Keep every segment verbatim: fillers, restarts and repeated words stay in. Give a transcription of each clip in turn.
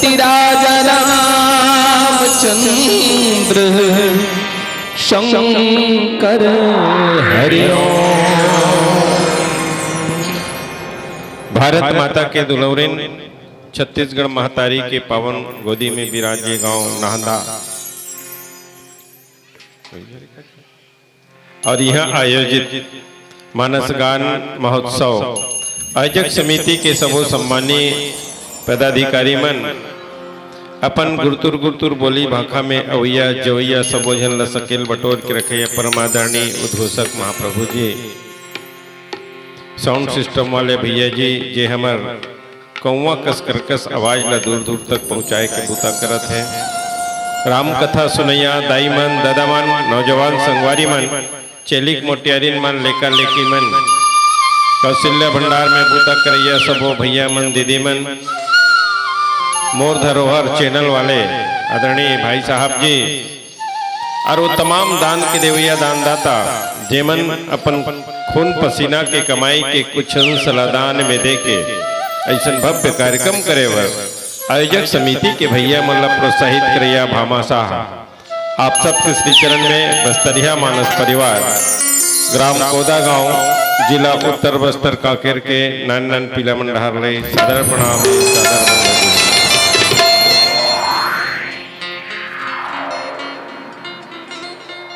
पति राजा रामचंद्र शंकर हरिओम। भारत माता के दुलौरिन, छत्तीसगढ़ महतारी के पावन गोदी में बिराजे गांव नाहदा। और यहाँ आयोजित मानस गान महोत्सव आयोजक समिति के सबो सम्मानी पदाधिकारी मन अपन गुरतुर गुरतुर बोली भाखा में अवैया जवैया सबो झन ल सकेल बटोर के रखे परमादरणीय उद्घोषक महाप्रभु जी, साउंड सिस्टम वाले भैया जी, जे हमर कौवा कस करकस आवाज ला दूर दूर तक पहुंचाए के बूता करत हे। राम कथा सुनैया दाई मन, दादा मन, नौजवान संगवारी मन, चेलिक मोटियारिन मन, लेका लेकी मन, कौशल्या भंडार में बूता करैया सबो भैया मन, दीदी मन, मोर धरोहर चैनल वाले आदरणीय भाई साहब जी, और वो तमाम दान के देवैया दानदाता, जेमन अपन खून पसीना के कमाई के कुछ अंश ला दान में दे के ऐसन भव्य कार्यक्रम करे बर आयोजक समिति के भैया मन ला प्रोत्साहित करैया भामाशाह, आप सबके श्री चरण में बस्तरिया मानस परिवार, ग्राम कोदा गांव, जिला उत्तर बस्तर कांकेर के नान नान पीला मन डहार ले सादर प्रणाम, सादर वंदन।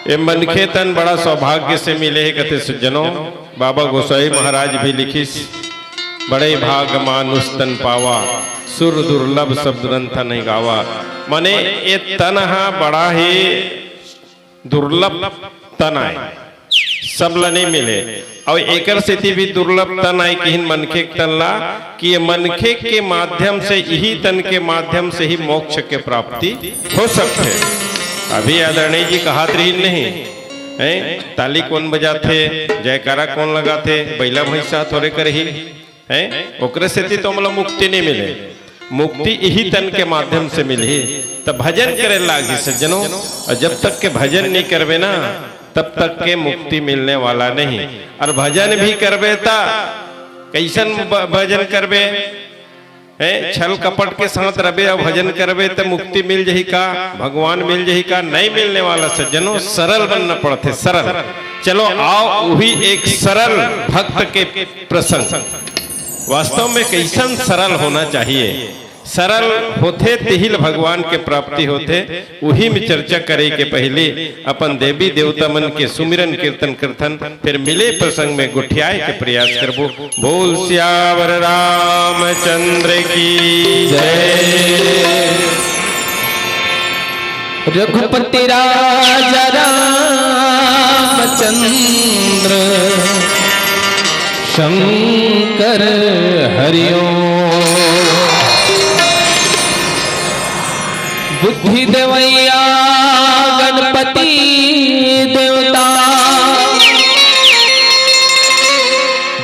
ए मनखे तन बड़ा सौभाग्य से मिले हे कथे सज्जनों। बाबा गोसाई महाराज भी लिखिस, "बड़े भाग मानुष तन पावा, सुर दुर्लभ सब ग्रंथ नहीं गावा।" माने ए तन हा बड़ा ही दुर्लभ तन आय, सब ल नहीं मिले। अउ एकर सेती भी दुर्लभ तन आय किहिन मनखे के तन ला, कि ये मनखे के माध्यम से, इही तन के माध्यम से ही मोक्ष के प्राप्ति हो सकथे। अभी आदरणीय जी कहत रहिन नहीं, हैं? ताली कौन बजाथे, जयकारा कौन लगाथे, बैला भैंसा थोरे करही, हैं? ओकरे सेती तो हमला मुक्ति नहीं मिले। मुक्ति इही तन के माध्यम से मिलही। त भजन करे लागही सज्जनों, और जब तक के भजन नहीं करबे ना, तब तक के मुक्ति मिलने वाला नहीं। और भजन भी करबे त कैसन भ-, भजन करबे? हैं? छल कपट के साथ रबे और भजन करबे त मुक्ति मिल जही का? भगवान मिल जही का? नहीं मिलने वाला सज्जनों, सरल बनना पड़थे, सरल। चलो आओ, वही एक सरल भक्त के प्रसंग। वास्तव में कैसन सरल होना चाहिए? सरल होथे तेही ल भगवान के प्राप्ति होथे। उही में चर्चा करे के पहले अपन देवी देवता मन के सुमिरन कीर्तन करथन, फिर मिले प्रसंग में गोठियाए के प्रयास करबो। बोल सियावर रामचंद्र की जय। रघुपति राजा रामचंद्र शंकर हरिओम। बुद्धि देवैया गणपति देवता,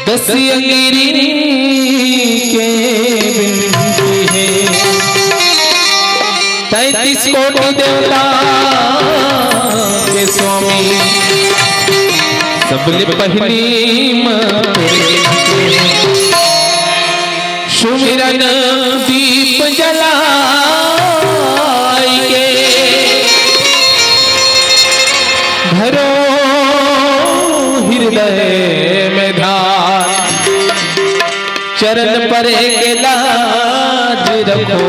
दस अंगिरी के बिंदु है। तैंतीस कोटि देवता के स्वामी, सबले पहली माँ सुमिरन दीप जलाई के, भरो हृदय में ध्यान, चरण परे के लाज रखो,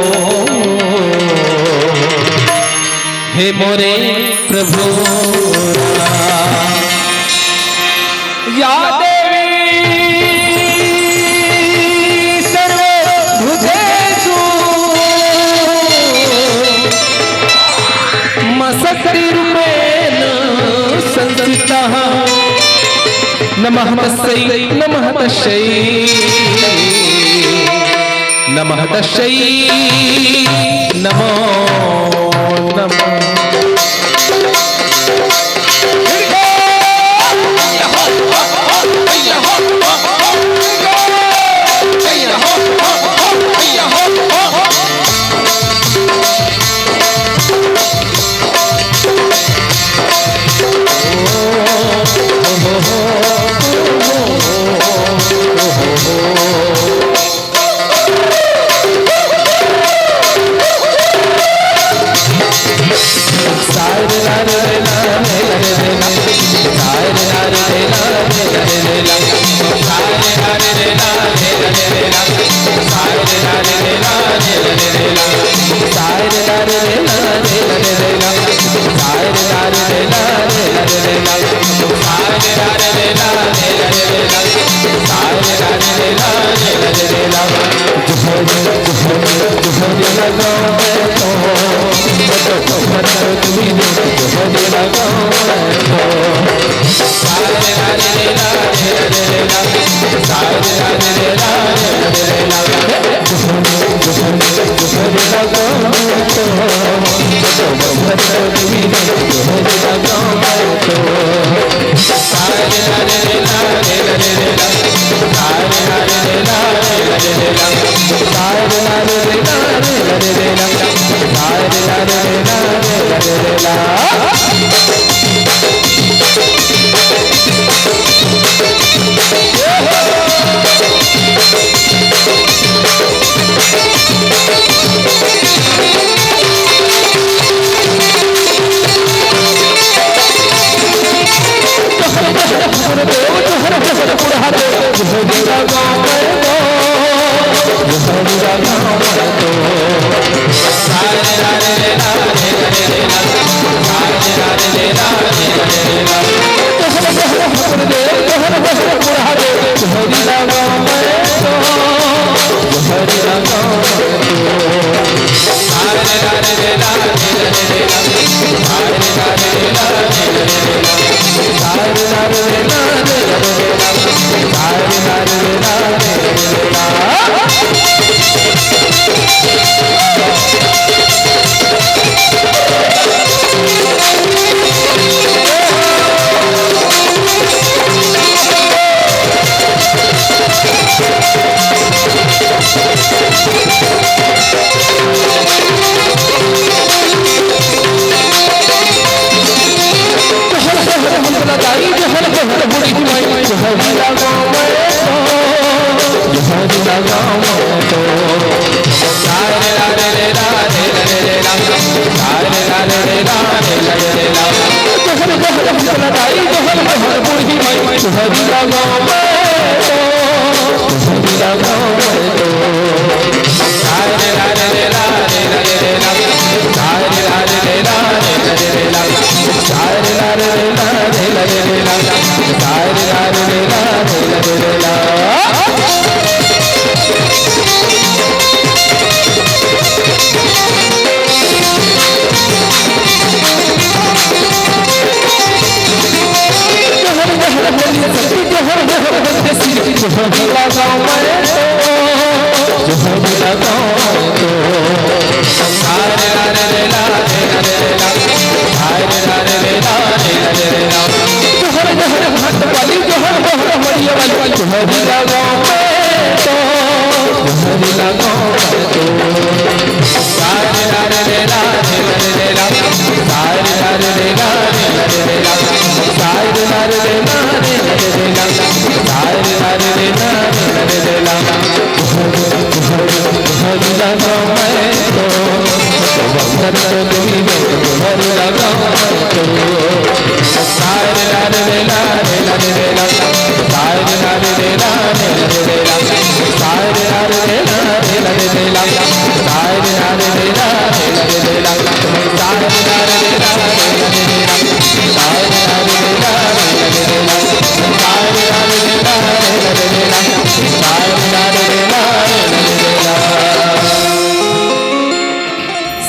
हे मोरे प्रभु राम। या देवी सर्वभूतेषु मम शक्तिरूपेण संस्थितः। नमः तस्यै, नमः तस्यै, नमः तस्यै, नमो नमः।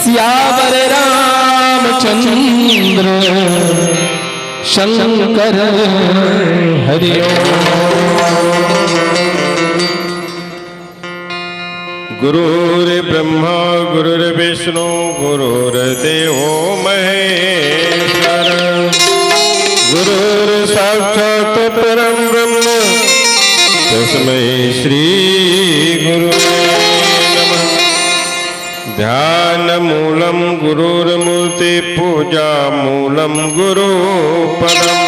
सियावर रामचंद्र शंकर हरि ओम। गुरुर्ब्रह्मा गुरुर्विष्णु गुरुर्देवो महेश्वर। गुरुर्साक्षात् परं ब्रह्म तस्मै श्री गुरुवे नमः। ध्यानमूलं गुरोर्मूर्ति पूजामूलं गुरुपदम्।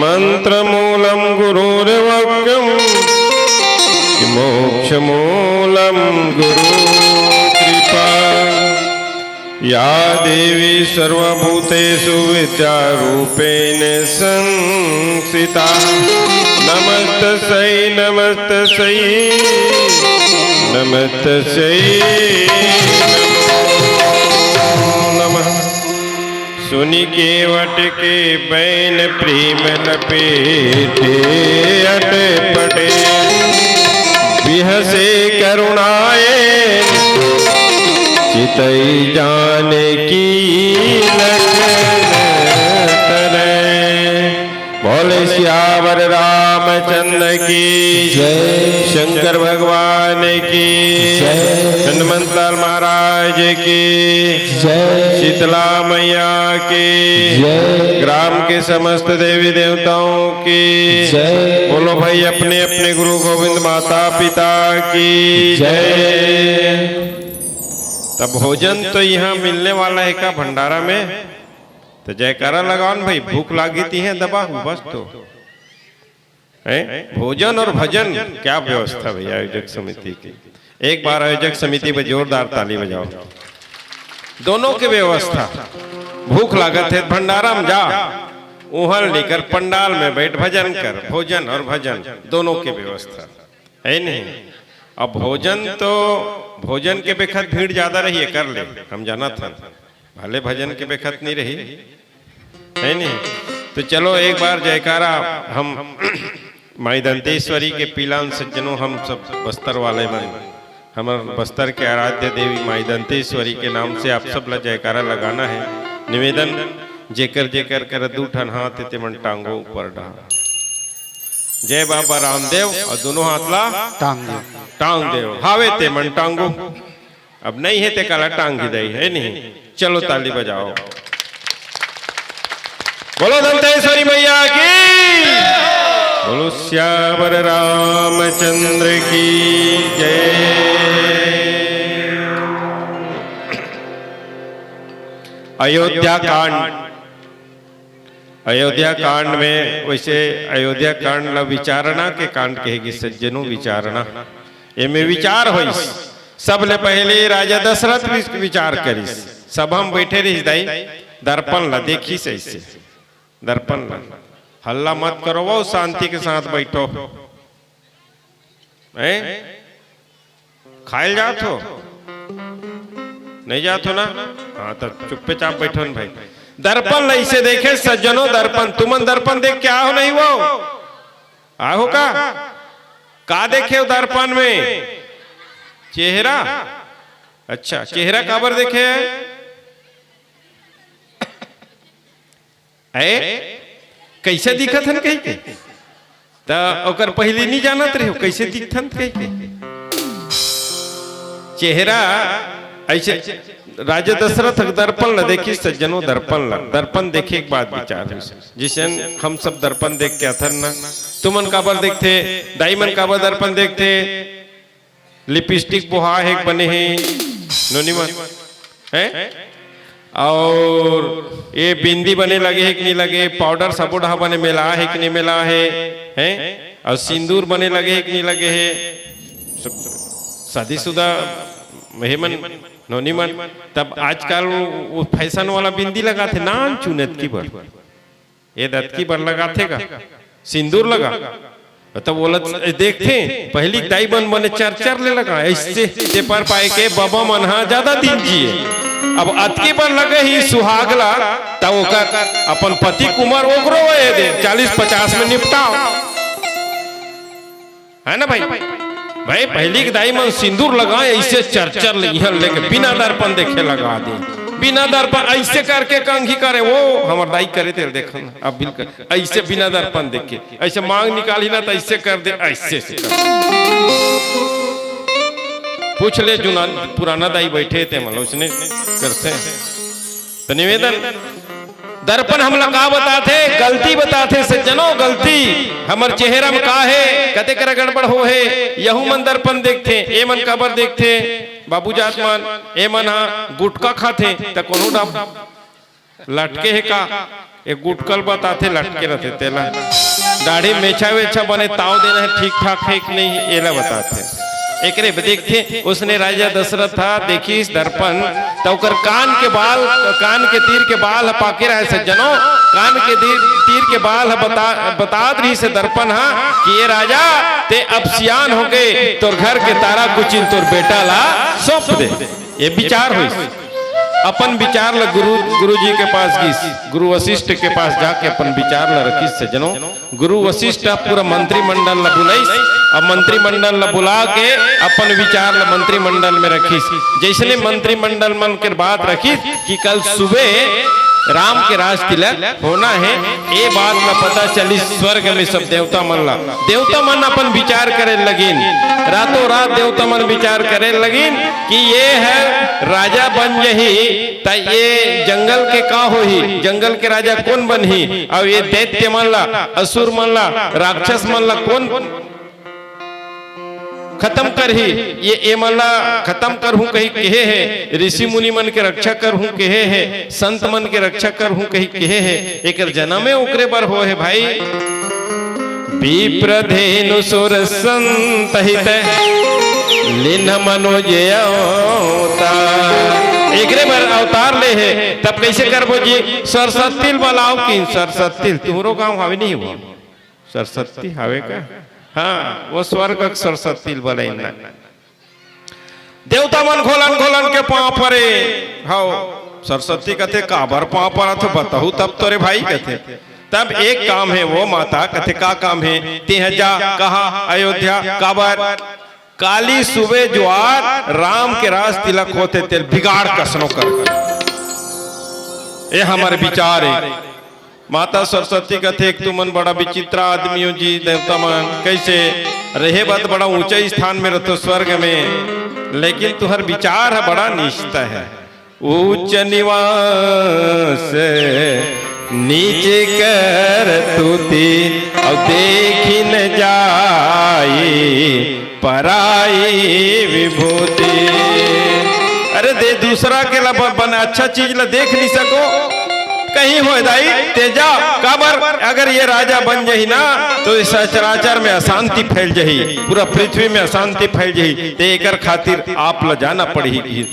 मन्त्रमूलं गुरोर्वाक्यं मोक्षमूलं गुरुकृपा। या देवी सर्वभूतेषु विद्यारूपेण संस्थिता। नमस्तस्यै, नमस्तस्यै, नमस्तस्यै नमो नमः। सुनि केवट के बैन प्रेम लपेटे अटपटे। बिहसे करुणाए चितई जानकी लखन तनय। बोले सियावर रामचंद्र की जय। शंकर भगवान की जय। हनुमंत लाल महाराज की जय। शीतला मैया की जय। ग्राम के समस्त देवी देवताओं की जय। बोलो भाई, अपने अपने गुरु गोविंद माता पिता की जय। जय। तब भोजन तो यहाँ मिलने वाला है का भंडारा में? तो जयकारा लगाओ न भाई, भूख लागी थी है दबा हूँ बस। तो हैं? भोजन और भजन, क्या व्यवस्था भैया आयोजक समिति की। एक बार आयोजक समिति पे जोरदार ताली बजाओ। दोनों की व्यवस्था, भूख लागत है भंडारा में जा, उहल लेकर पंडाल में बैठ भजन कर, भोजन और भजन दोनों की व्यवस्था है नहीं। अब भोजन तो, भोजन के बेखत भीड़ ज्यादा रही है, कर ले, हम जाना था, भले भजन के बेखत नहीं रही है नहीं। तो चलो एक बार जयकारा हम माई दंतेश्वरी के पीलान सज्जनों, हम सब बस्तर वाले मन, हमर बस्तर के आराध्य देवी माई दंतेश्वरी के नाम से आप सब ला जयकारा लगाना है। निवेदन, जेकर जेकर कर दू ठन हाथ हे, ते मन टांगो ऊपर डहा। जय बाबा रामदेव, और दोनों हाथ ला टांग दे। टांग देव, हावे ते मन टांगो। अब नहीं है ते काला टांग ही दई है नहीं। चलो ताली बजाओ, बोलो दंतेश्वरी मैया की, बोलो सियावर रामचंद्र की जय। अयोध्या कांड, अयोध्या कांड में, वैसे अयोध्या कांड ला विचारणा के कांड कहेगी सज्जनों, विचारणा। एमे विचार होइस। सबले पहले राजा दशरथ वि-, विचार करिस। सभा में बैठे रहिस दाई, दर्पण ला देखिस ऐसे, दर्पण ला। हल्ला मत करो वो, शांति के साथ बैठो। हैं? खायल जात हो? नहीं जात हो ना? हाँ, तो चुप्पे चाप बैठो न भाई। दर्पण ला ऐसे देखे सज्जनों, दर्पण, तुमन दर्पण देख के आहो नहीं वो? आहो का? का देखे हो दर्पण में? चेहरा। अच्छा, चेहरा काबर देखे है? ए, कैसे दिखत हन कहि के? त ओकर पहिली नहीं जानत रहे हो, कैसे दिखथन कहि के? चेहरा ऐसे, राजा दशरथ दर्पण ला देखिस, सज्जनों, दर्पण ला, दर्पण देखे के बाद विचार होइस। जैसे हम सब दर्पण देख के आथन ना, तुमन काबर देखथे, दाई मन काबर दर्पण देखथे? लिपस्टिक बोहा हे कि बने हे, नोनी मन, हैं? और ये बिंदी बने लगे हे कि नहीं लगे, पाउडर सबो डहा बने मेला हे कि नहीं मेला हे, हैं? और सिंदूर बने लगे हे कि नहीं लगे हे? सब शादीशुदा हे मन, नोनी मन, तब आजकल वो, वो फैशन वाला बिंदी लगाथे, नान चुनत की बर। ये दतकी बर लगाथे का? सिंदूर लगा। त बोलत देखथे, पहिली दाई मन बने चरचर ले लगा, ऐसे ते पर पाए के बबा मन हा ज्यादा दिन जिए। अब अतकी बर लगे ही सुहाग ला, त ओकर अपन पति कुमार ओकरो ए दे, चालीस पचास में निपटाओ। है ना भाई? भाई, पहिली के दाई मन सिंदूर लगाए, ऐसे चरचर ले, इहाँ लेके बिना दर्पण देखे लगा दे। बिना दर्पण, ऐसे करके कंघी करे, वो हमर दाई करे तेल देखन, अब बिल कर, ऐसे बिना दर्पण देखे, ऐसे मांग निकाली ना, त ऐसे कर दे, ऐसे, ऐसे कर दे। पूछ ले, जुना, पुराना दाई बैठे ते, मतलब, उसने करते हैं। त निवेदन, दर्पण हमला का बताथे? गलती बताथे सज्जनो, गलती। हमर चेहरा में का हे, कते करा गड़बड़ हो हे, यहू मन दर्पण देखथे। ए मन काबर देखथे? बाबू जात मन, ए मन हा गुटका खाथे, त कोनो डा लटके हे का? ए गुटकल बताथे, लटके रथे तेला। दाढ़ी मेछा वेछा बने ताव देना हे, ठीक ठाक हे कि नहीं, एला बताथे। एकरे ब-, देखथे, उसने राजा दशरथ हा देखिस दर्पण, त ओकर कान के बाल, कान के तीर के बाल ह पाके रहे सज्जनो, कान के तीर, तीर के बाल ह बता, बतात रहिस हे दर्पण हा कि ये राजा, ते अब सियान होगे, तोर घर के तारा कुचिल तोर बेटा ला सौंप दे। ये विचार होइस। अपन विचार ला गुरु, गुरु जी के पास गिस, गुरु वशिष्ठ के पास जाके अपन विचार ला रखिस सज्जनो। गुरु वशिष्ठ ह पूरा मंत्रिमंडल ला बुलाइस, अब मंत्रिमंडल ला बुला के अपन विचार ला मंत्रिमंडल में रखिस। जैसने मंत्रिमंडल मन के बात रखिस कि कल सुबह राम के राज तिलक होना हे, ए बात ला पता चलिस स्वर्ग में सब देवता मन ला। देवता मन अपन विचार करे लगिन, रातों रात देवता मन विचार करे लगिन कि ये ह राजा बन जही, त ये जंगल के का होही, जंगल के राजा कोन बनही, अउ ये दैत्य मन ला, असुर मन ला, राक्षस मन ला कोन खत्म करही? ये, ये मन ला खत्म करहूं कही कहे हे, ऋषि मुनि मन के रक्षा करहूं कहे हे, संत मन के रक्षा करहूं कही कहे हे, एकर जनमे ओकरे बर होय हे भाई। विप्र धेनु सुर संत हित लिन्ह मनुज अवतार। एकरे बर अवतार ले हे, तब कैसे करबो जी? सरस्वती ल बलाओ कि सरस्वती ल, तुहरो गांव हावे नहीं हुआ? सरस्वती हावे का? हाँ, वो स्वर्ग के सरस्वती ल बलाइन ना। देवता मन घोलन घोलन के पांव परे। हव, सरस्वती कथे, "काबर पांव परत हो, बताहू तब तोरे भाई," कथे। "तब एक काम हे वो माता," कथे, "का काम हे?" "तेह जा, कहा अयोध्या, काबर?" "काली सुबह जुआर राम के राज तिलक होथे, तेल बिगाड़ कसनो कर।" ये हमर विचार हे। माता सरस्वती कथे कि तुमन बड़ा विचित्र आदमी हो जी, देवता मन। कैसे? रहे बर त बड़ा ऊंचा स्थान में रहतो स्वर्ग में, लेकिन तुहर विचार ह बड़ा निचता हे। ऊंच निवास नीच करतूती, अउ देखि न जाई पराई विभूति। अरे दे दूसरा के ला ब-, बन-, अच्छा चीज ला देख नहीं सको, कहीं होय दाई, तेजा, काबर? अगर ये राजा बन जही ना, तो इस सचराचर में अशांति फैल जही, पूरा पृथ्वी में अशांति फैल जही, ते एकर खातिर आप ला जाना पड़ही।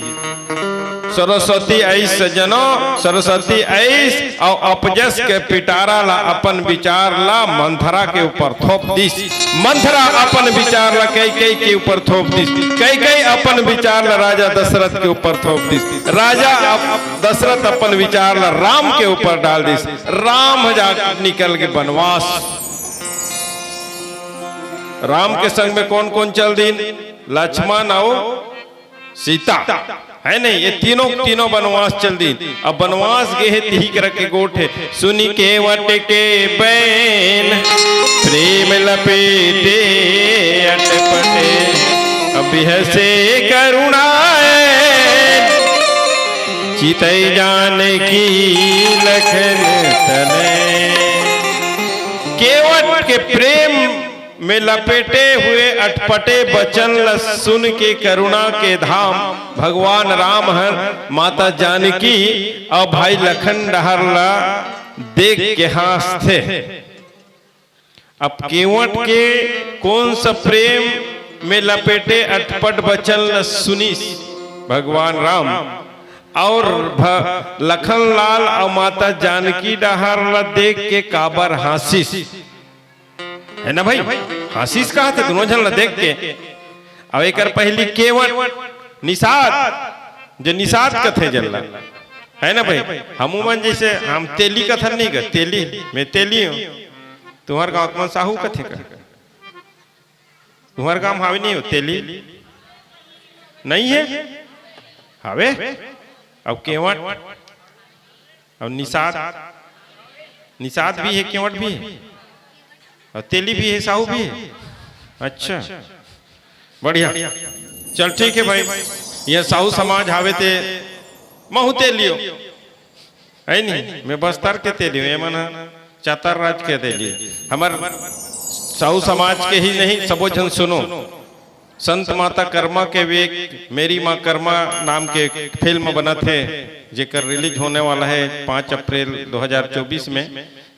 सरस्वती आइस सज्जनो, सरस्वती आइस अउ अपजस के पिटारा ला, अपन विचार ला मंथरा के ऊपर थोप दिस। मंथरा अपन विचार ला कैकेयी के ऊपर थोप दिस। कैकेयी अपन विचार ला राजा दशरथ के ऊपर थोप दिस। राजा अप-, दशरथ अपन विचार ला राम के ऊपर डाल दिस। राम जा निकल के बनवास। राम के संग में कौन कौन चल दीन? लक्ष्मण अउ सीता, हे नहीं, ये तीनों, तीनों बनवास चल दीन। अब बनवास गे हे, तिही करा के गोठ हे। सुनि केवट के बैन, प्रेम लपेटे अटपटे। अब बिहसे करुणाए, चितई जानकी लखन तनय। केवट के प्रेम में लपेटे हुए अटपटे बचन ल सुन के करुणा के धाम भगवान राम हर माता जानकी अउ भाई लखन डहर ल देख के हाँसथे। अब केवट के कौन सा प्रेम में लपेटे अटपट बचन ल सुनिस भगवान राम अउ भ-, लखन लाल अउ माता जानकी डहर ल देख के काबर हाँसिस? हे ना भाई, हाँसिस कहाथे दुनों झन ला देख के। अब एकर पहिली केवट, निषाद, जे निषाद कथे जेला, हे ना भाई, हमू मन जैसे हम तेली कथन नहीं ग, तेली, मैं तेली हूँ। तुम्हर गाँव के मन साहू कथे का? तुम्हर गाँव हावे नहीं हो तेली? नहीं हे? हावे? अब केवट? अब निषाद, निषाद भी हे, केवट भी हे, अउ तेली भी हे, साहू भी हे। अच्छा, बढ़िया। चल ठीक हे भाई, ये साहू समाज हावे ते महू तेली हो, हे नहीं? मैं बस्तर के तेली हूँ, ये मन चतर राज के तेली। हमर साहू समाज के ही नहीं, सबो झन सुनो। संत माता कर्मा के भी एक मेरी माँ कर्मा नाम के एक फिल्म बनत हे, जेकर रिलीज होने वाला हे पाँच अप्रैल दो हज़ार चउबीस में,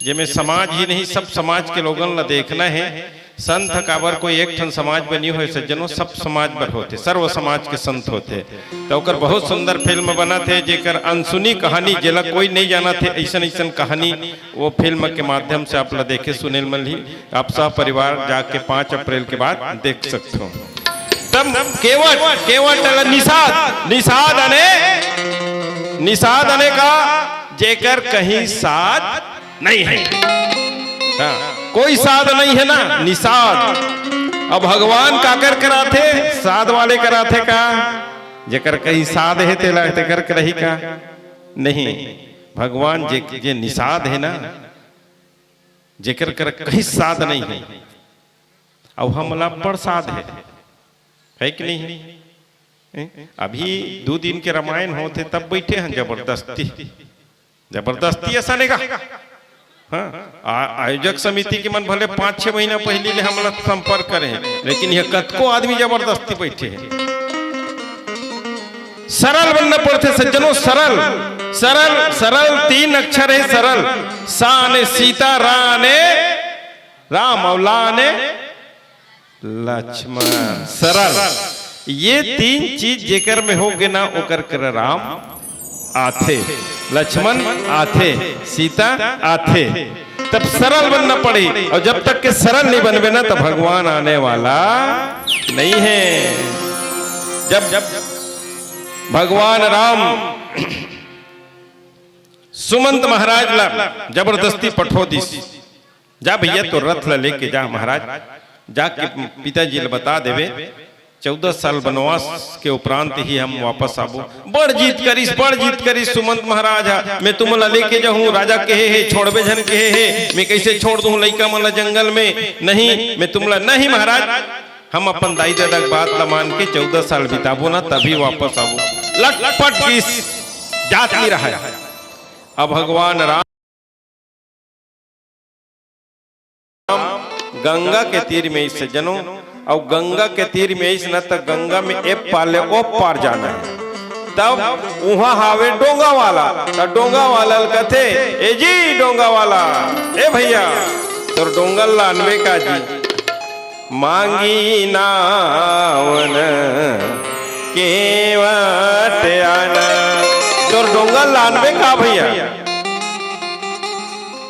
जेमे समाज ही नहीं, सब समाज के लोगन ला देखना हे। संत ह काबर कोई एक ठन समाज बर नहीं होय सज्जनों, सब समाज बर होथे, सर्व समाज के संत होथे। त ओकर बहुत सुंदर फिल्म बनत हे, जेकर अनसुनी कहानी, जेला कोई नहीं जानत हे, अइसन अइसन कहानी वो फिल्म के माध्यम से आप ला देखे सुने ल मिलही। आप सह परिवार जाके पाँच अप्रैल के बाद देख सकथो। तब केवट, केवट ला निषाद, निषाद अने, निषाद अने का, जेकर कहीं साध नहीं है। हाँ, कोई साध नहीं है ना, निषाध। अब भगवान काकर कराथे? साध वाले कराथे का? जेकर कहीं साध है तेला, तेकर करही का? नहीं। भगवान जे, जे निषाध है ना, जेकर कर कहीं साध नहीं है, अब हमला प्रसाद है, है कि नहीं? हैं? अभी दू दिन के रामायण होथे, तब बैठे हैं जबरदस्ती, जबरदस्ती ऐसा नहीं का। हाँ, आ-, आयोजक समिति के मन भले पाँच छह महीना पहली ले हमला संपर्क करे हैं, लेकिन ये कतको आदमी जबरदस्ती बैठे हैं। सरल बनना पड़थे सज्जनों, सरल, सरल, सरल तीन अक्षर है, सरल। सा ने सीता, रा ने राम, अउ ला ने लक्ष्मण। सरल। ये तीन चीज जेकर में होगे ना, ओकर कर राम आथे, लक्ष्मण आथे, सीता आथे। तब सरल बनना पड़ी, अउ जब तक के सरल नहीं बनबे ना, तो भगवान आने वाला नहीं है। जब, जब भगवान राम सुमंत महाराज ला जबरदस्ती पठो दिस, "जा भैया, तो रथ ला लेके जा महाराज, जाके पिताजी ला बता देवे, चौदह साल वनवास के उपरांत ही हम वापस आबो।" बड़ जिद करिस, बड़ जिद करिस सुमंत महाराज हा, "मैं तुमन ला लेके जाहूं, राजा कहे हे, छोड़बे झन कहे हे, मैं कैसे छोड़ दूं लइका मन ला जंगल में? नहीं, मैं तुमला नहीं महाराज, हम अपन दाई ददा के बात ला मान के चौदह साल बिताबो ना, तभी वापस आबो।" लटपट गिस, जात नहीं रहा। अब भगवान राम गंगा के तीर में आइस सज्जनों, अउ गंगा के तीर में आइस न, त गंगा में ए पार ले ओ पार जाना है। तब उहाँ हावे डोंगा वाला, त डोंगा वाला ल कथे, "ए जी डोंगा वाला, ए भैया, तोर डोंगा ल लानबे का जी?" मांगी नावन केवट आना। तोर डोंगा लानबे का भैया?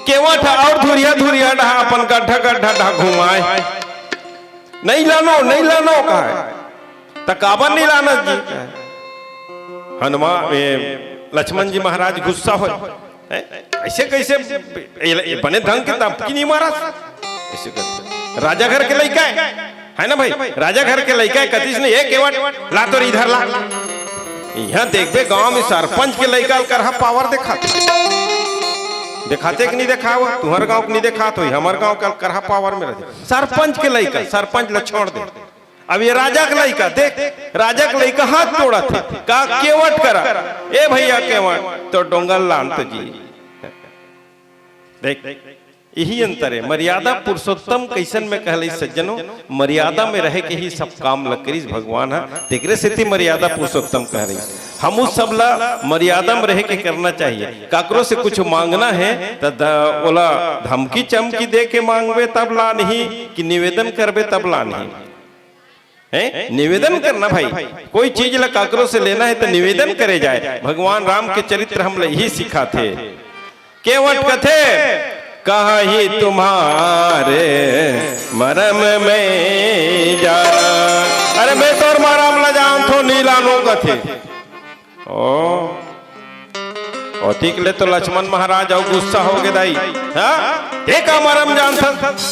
केवट ह अउ धुरिया धुरिया डहा अपन गड्ढा गड्ढा डहा घुमाए। नहीं लानो, नहीं लानो कहे। त काबर नहीं लानस जी? हनुमान, ए, लक्ष्मण जी महाराज गुस्सा होय। हैं? ऐसे कैसे, ये, ये बने ढंग के धमकी नहीं मारस? ऐसे करते। राजा घर के लइका है, है ना भाई? राजा घर के लइका है, कतिस नहीं, "ए केवट, ला तो इधर ला।" इहाँ देखबे गांव में सरपंच के लइका ल करहा पावर देखात। देखाथे कि नहीं देखाव? तुहर गांव के नहीं देखात होही, हमर गांव के करहा पावर में रहिथे। सरपंच के लइका, सरपंच ल छोड़ दे। अब ये राजा के लइका, देख, राजा के लइका हाथ जोड़त हे, का केवट करा, "ए भैया केवट, तोर डोंगा ल लान तो जी।" देख, यही अंतर है। मर्यादा पुरुषोत्तम कइसन में कहलइस सज्जनों, मर्यादा में रहे के ही सब काम ल करिस भगवान ह, तेकरे सेती मर्यादा पुरुषोत्तम कह रहिस। हमू सब ला मर्यादा में रहे के करना चाहिए। काकरो से कुछ मांगना है त द-, ओला धमकी चमकी दे के मांगबे तब लानही कि निवेदन करबे तब लानही? हैं? निवेदन करना भाई, कोई चीज ला काकरो से लेना है तो निवेदन करे जाए। भगवान राम के चरित्र हमला यही सिखाथे। केवट कथे, "कहा ही तुम्हारे मरम में जा।" अरे मैं तोर मरम ला जानथों, नी लानो कथे। ओ, ओतिक ले तो लक्ष्मण महाराज अउ गुस्सा होगे दाई। हाँ? ते का मरम जानथस?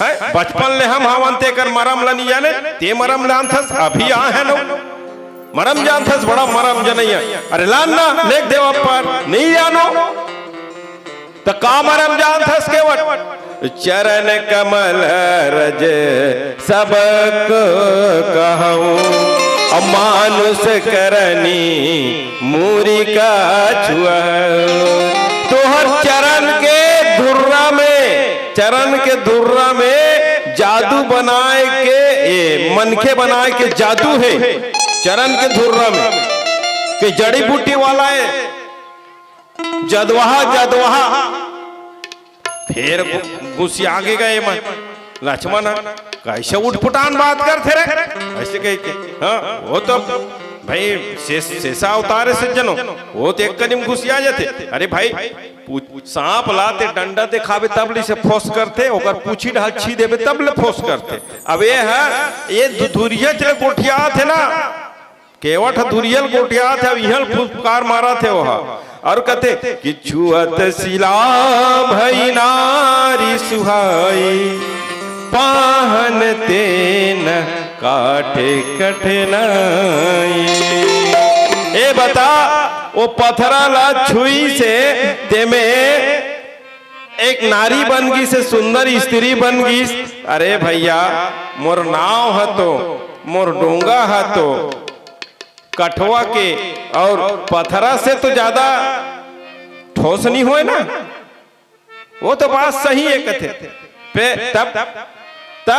हैं? बचपन ले हम हवन तेकर मरम ल नी जाने, ते मरम जानथस? अभी आ है नो। मरम जानथस, बड़ा मरम जनैया। अरे लान ना, लेख देवा पार, नहीं जानो। त का मरम जानथस केवट? चरण कमल रज सबको कहूँ, अउ मानुष करनी मूरी का छुआ। तोहर चरण के धुर्रा में, चरण के धुर्रा में जादू बनाए के, ए, मनखे बनाए के जादू है। चरण के धुर्रा में के जड़ी बूटी वाला है। जदवहा, जदवहा। फेर गु-, गुसिया गे गा एमन। लक्ष्मण ह, "कइसे उटपटांग बात करथे रे?" अइसे कहिके। हाँ, वो तो भाई शेष, शेषा अवतार हे सज्जनो, वो तो एक कनी म गुसिया जाथे। अरे भाई, पू-, सांप ला ते डंडा देखाबे तब ले इसे फोस करथे, ओकर पूछी डहर छीं देबे तब ले फोस करथे। अब ये ह, ये धुरियच ले गोठियाथे ना, केवट ह धुरिया ल गोठियाथे, अब इहाँ ल फुफकार मारथे ओहा। अउ कथे कि "छुअत सिला भई नारी सुहाई, पाहन तेन काटे कठिनाई।" ए बता, वो पथरा ला छुइस हे, तेमे एक नारी बन गिस हे, सुंदर स्त्री बन गिस। अरे भइया, मोर नाव ह तो, मोर डोंगा ह तो कठवा के अउ पथरा से तो जादा ठोस नइ होय ना। वो तो बात सही हे कथे। पे तब त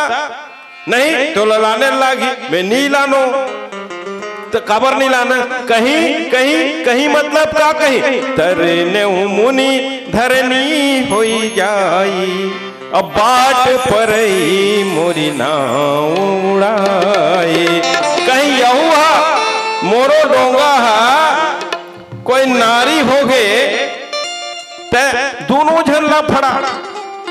नहीं, तोला लाने लागही, मैं नइ लानों। त काबर नइ लानस? कहीं, कहीं, कहीं मतलब का कहीं? "तरेनेहूँ मुनि धरनी होई जाई, अब बाट परई मोरी नाव उड़ाई।" कहीं यहू हा, मोरो डोंगा हा, कोई नारी होगे, ते दूनों झन ला फड़ा,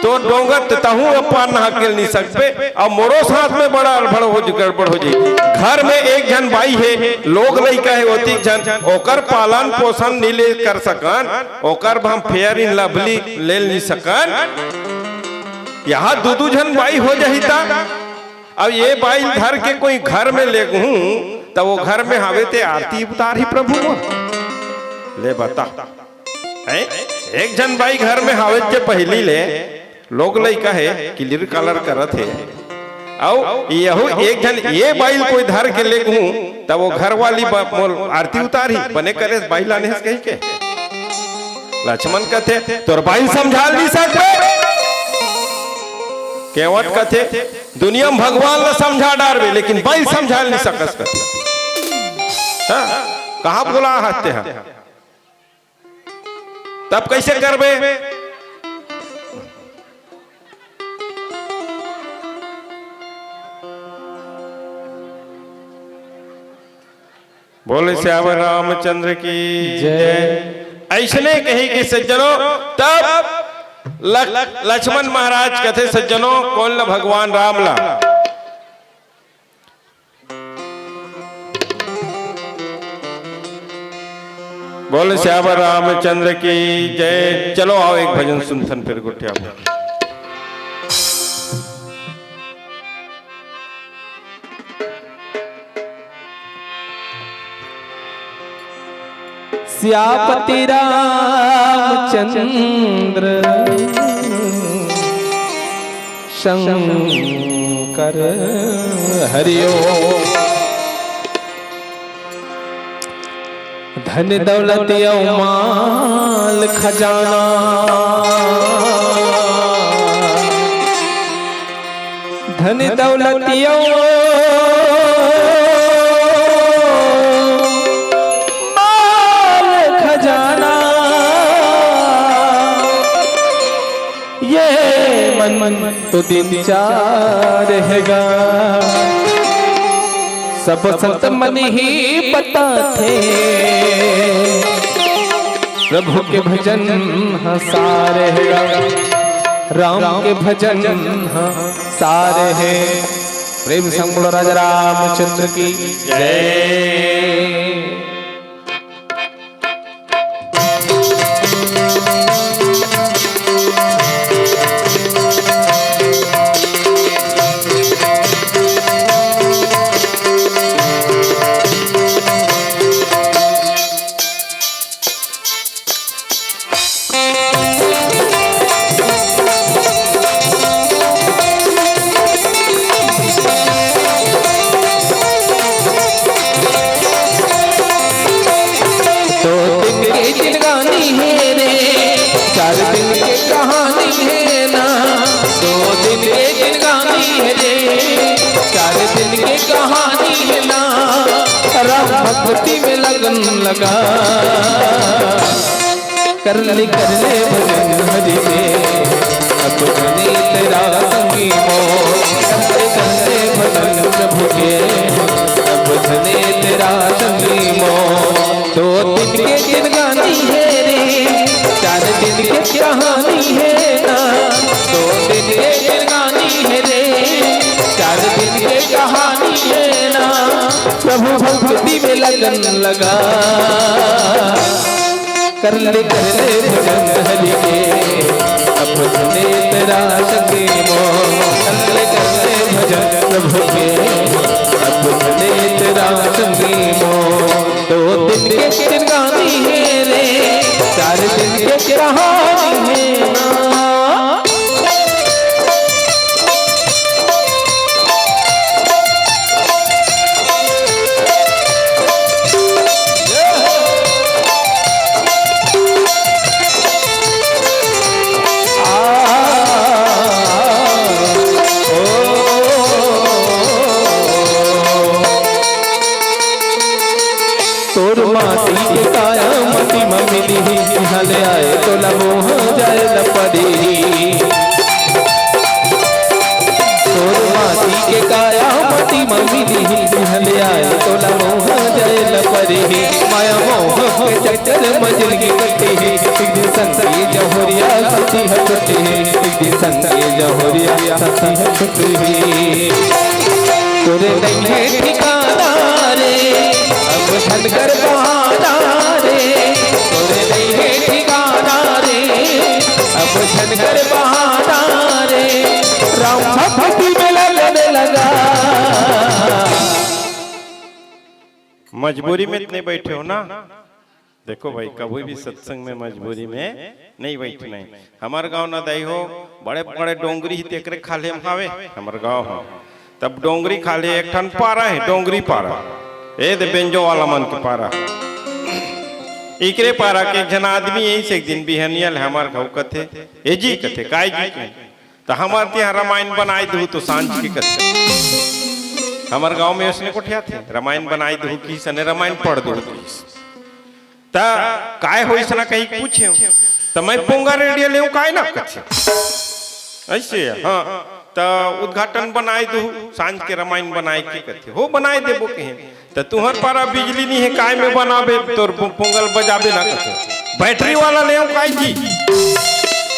तोर डोंगा ते तहूँ अपार नहा के नइ सकबे। अब मोरो साथ में बड़ा अड़बड़ हो जही, गड़बड़ हो जही। घर में एक झन बाई हे, लोग लइका हे, ओतिक झन, ओकर पालन पोषण नइ ले कर सकन, ओकर बर हम Fair and Lovely ले नइ सकन। यहाँ दू दू झन बाई हो जही ता, अब ये बाई ल धर के कोई घर में लेगहूँ, त वो घर में हावे ते आरती उतारही प्रभु मोर। ले बता, हैं? एक झन बाई घर में हावे के पहिली ले लोग लइका हे, किलिर कालर करत हे। अउ यहू एक झन ये बाई ल कोई धर के लेगहूँ, त वो घर वाली बा-, मोर आरती उतारही, बने करेस बाई लाने हस कहिके। लक्ष्मण कथे, "तोर बाई ल समझा नइ सकबे?" केवट कथे, "दुनिया में भगवान ला समझा डारबे, लेकिन बाई ल समझा नइ सकस," कथे। हाँ, कहाँ बोला हस तेहा? तब कइसे करबे? बोले सियावर रामचंद्र की जय। अइसने कहिके सज्जनों, तब लक-, लक्ष्मण महाराज कथे सज्जनों, कोन ला? भगवान राम ला। बोले सियावर रामचंद्र की जय। चलो आओ एक भजन सुनथन फिर गोठियाबो। सियापति रामचंद्र शंकर हरि ओम। धन दौलत अउ माल खजाना, धन दौलत अउ माल खजाना, ये मन तो दिन चार हेगा। सब संत मन ही बताथे, प्रभु के भजन ह सार हेगा, राम के भजन ह सार हे। प्रेम संग बोलो राजा रामचंद्र की जय। दो दिन के जिनगानी हे रे, चार दिन के कहानी हे ना। दो दिन के जिनगानी हे रे, चार दिन के कहानी हे ना। राम भक्ति में लगन लगा, कर ले, कर ले भजन हरि के, अब जनी तेरा संगी मोर। कहानी है ना, दो दिन के जिंदगानी है रे, चार दिन के कहानी है ना। प्रभु भक्ति में लगन लगा, कर ले, कर ले भजन हरि के, अब भजने तेरा संगी मो। कर ले, कर ले भजन प्रभु के, अब भजने तेरा संगी मो। दो दिन के जिंदगानी है रे, चार दिन के कहानी है ना। तोर माटी के काया माटी म मिलही, इहाँ ले आए तोला मोह जाए ल पड़ही। तोर माटी के काया माटी म मिलही, इहाँ ले आए तोला मोह जाए ल पड़ही। माया मोह के चक्कर म जिनगी कटही, एक दिन संग के जहोरिया साथी ह छुटही, एक दिन संग के जहोरिया साथी ह छुटही। तोरे नइहे ठिकाना रे, अब झन कर बहाना रे। तोरे नइहे ठिकाना रे, अब झन कर बहाना रे। राम भक्ति में लगने लगा। मजबूरी में इतने बैठे हो ना। देखो भाई, कभी भी सत्संग में मजबूरी में नहीं बैठना है। हमर गांव न दाई हो, बड़े बड़े डोंगरी ही तेकरे खाल्हे म हावे, हमर गांव हो। तब डोंगरी खाल्हे एक ठन पारा है, डोंगरी पारा। ए दे बेंजो वाला मन के पारा। इकरे पारा के एक झन आदमी यही से एक दिन बिहनिया ले हमर घाव कथे, "ए जी," कथे, "काय जी?" कहे। त हमर तिहा रामायण बनाए दहू तो सांझ के कथे। हमर गांव में उसने कोठिया थे, रामायण बनाए दहू की सने रामायण पढ़ दहू की। त काय होइस ना कहीं पूछे, त मैं पोंगा रेडिया लेहूं काय ना कथे। ऐसे, हाँ, त उद्घाटन बनाए दहू, सांझ के रामायण बनाए के कथे, हो बनाए देबो कहे। त तुहर पारा बिजली नहीं है, काय में बनाबे, तोर पो-, पोंगल बजाबे ना कथे। बैटरी वाला लेहूं काय जी,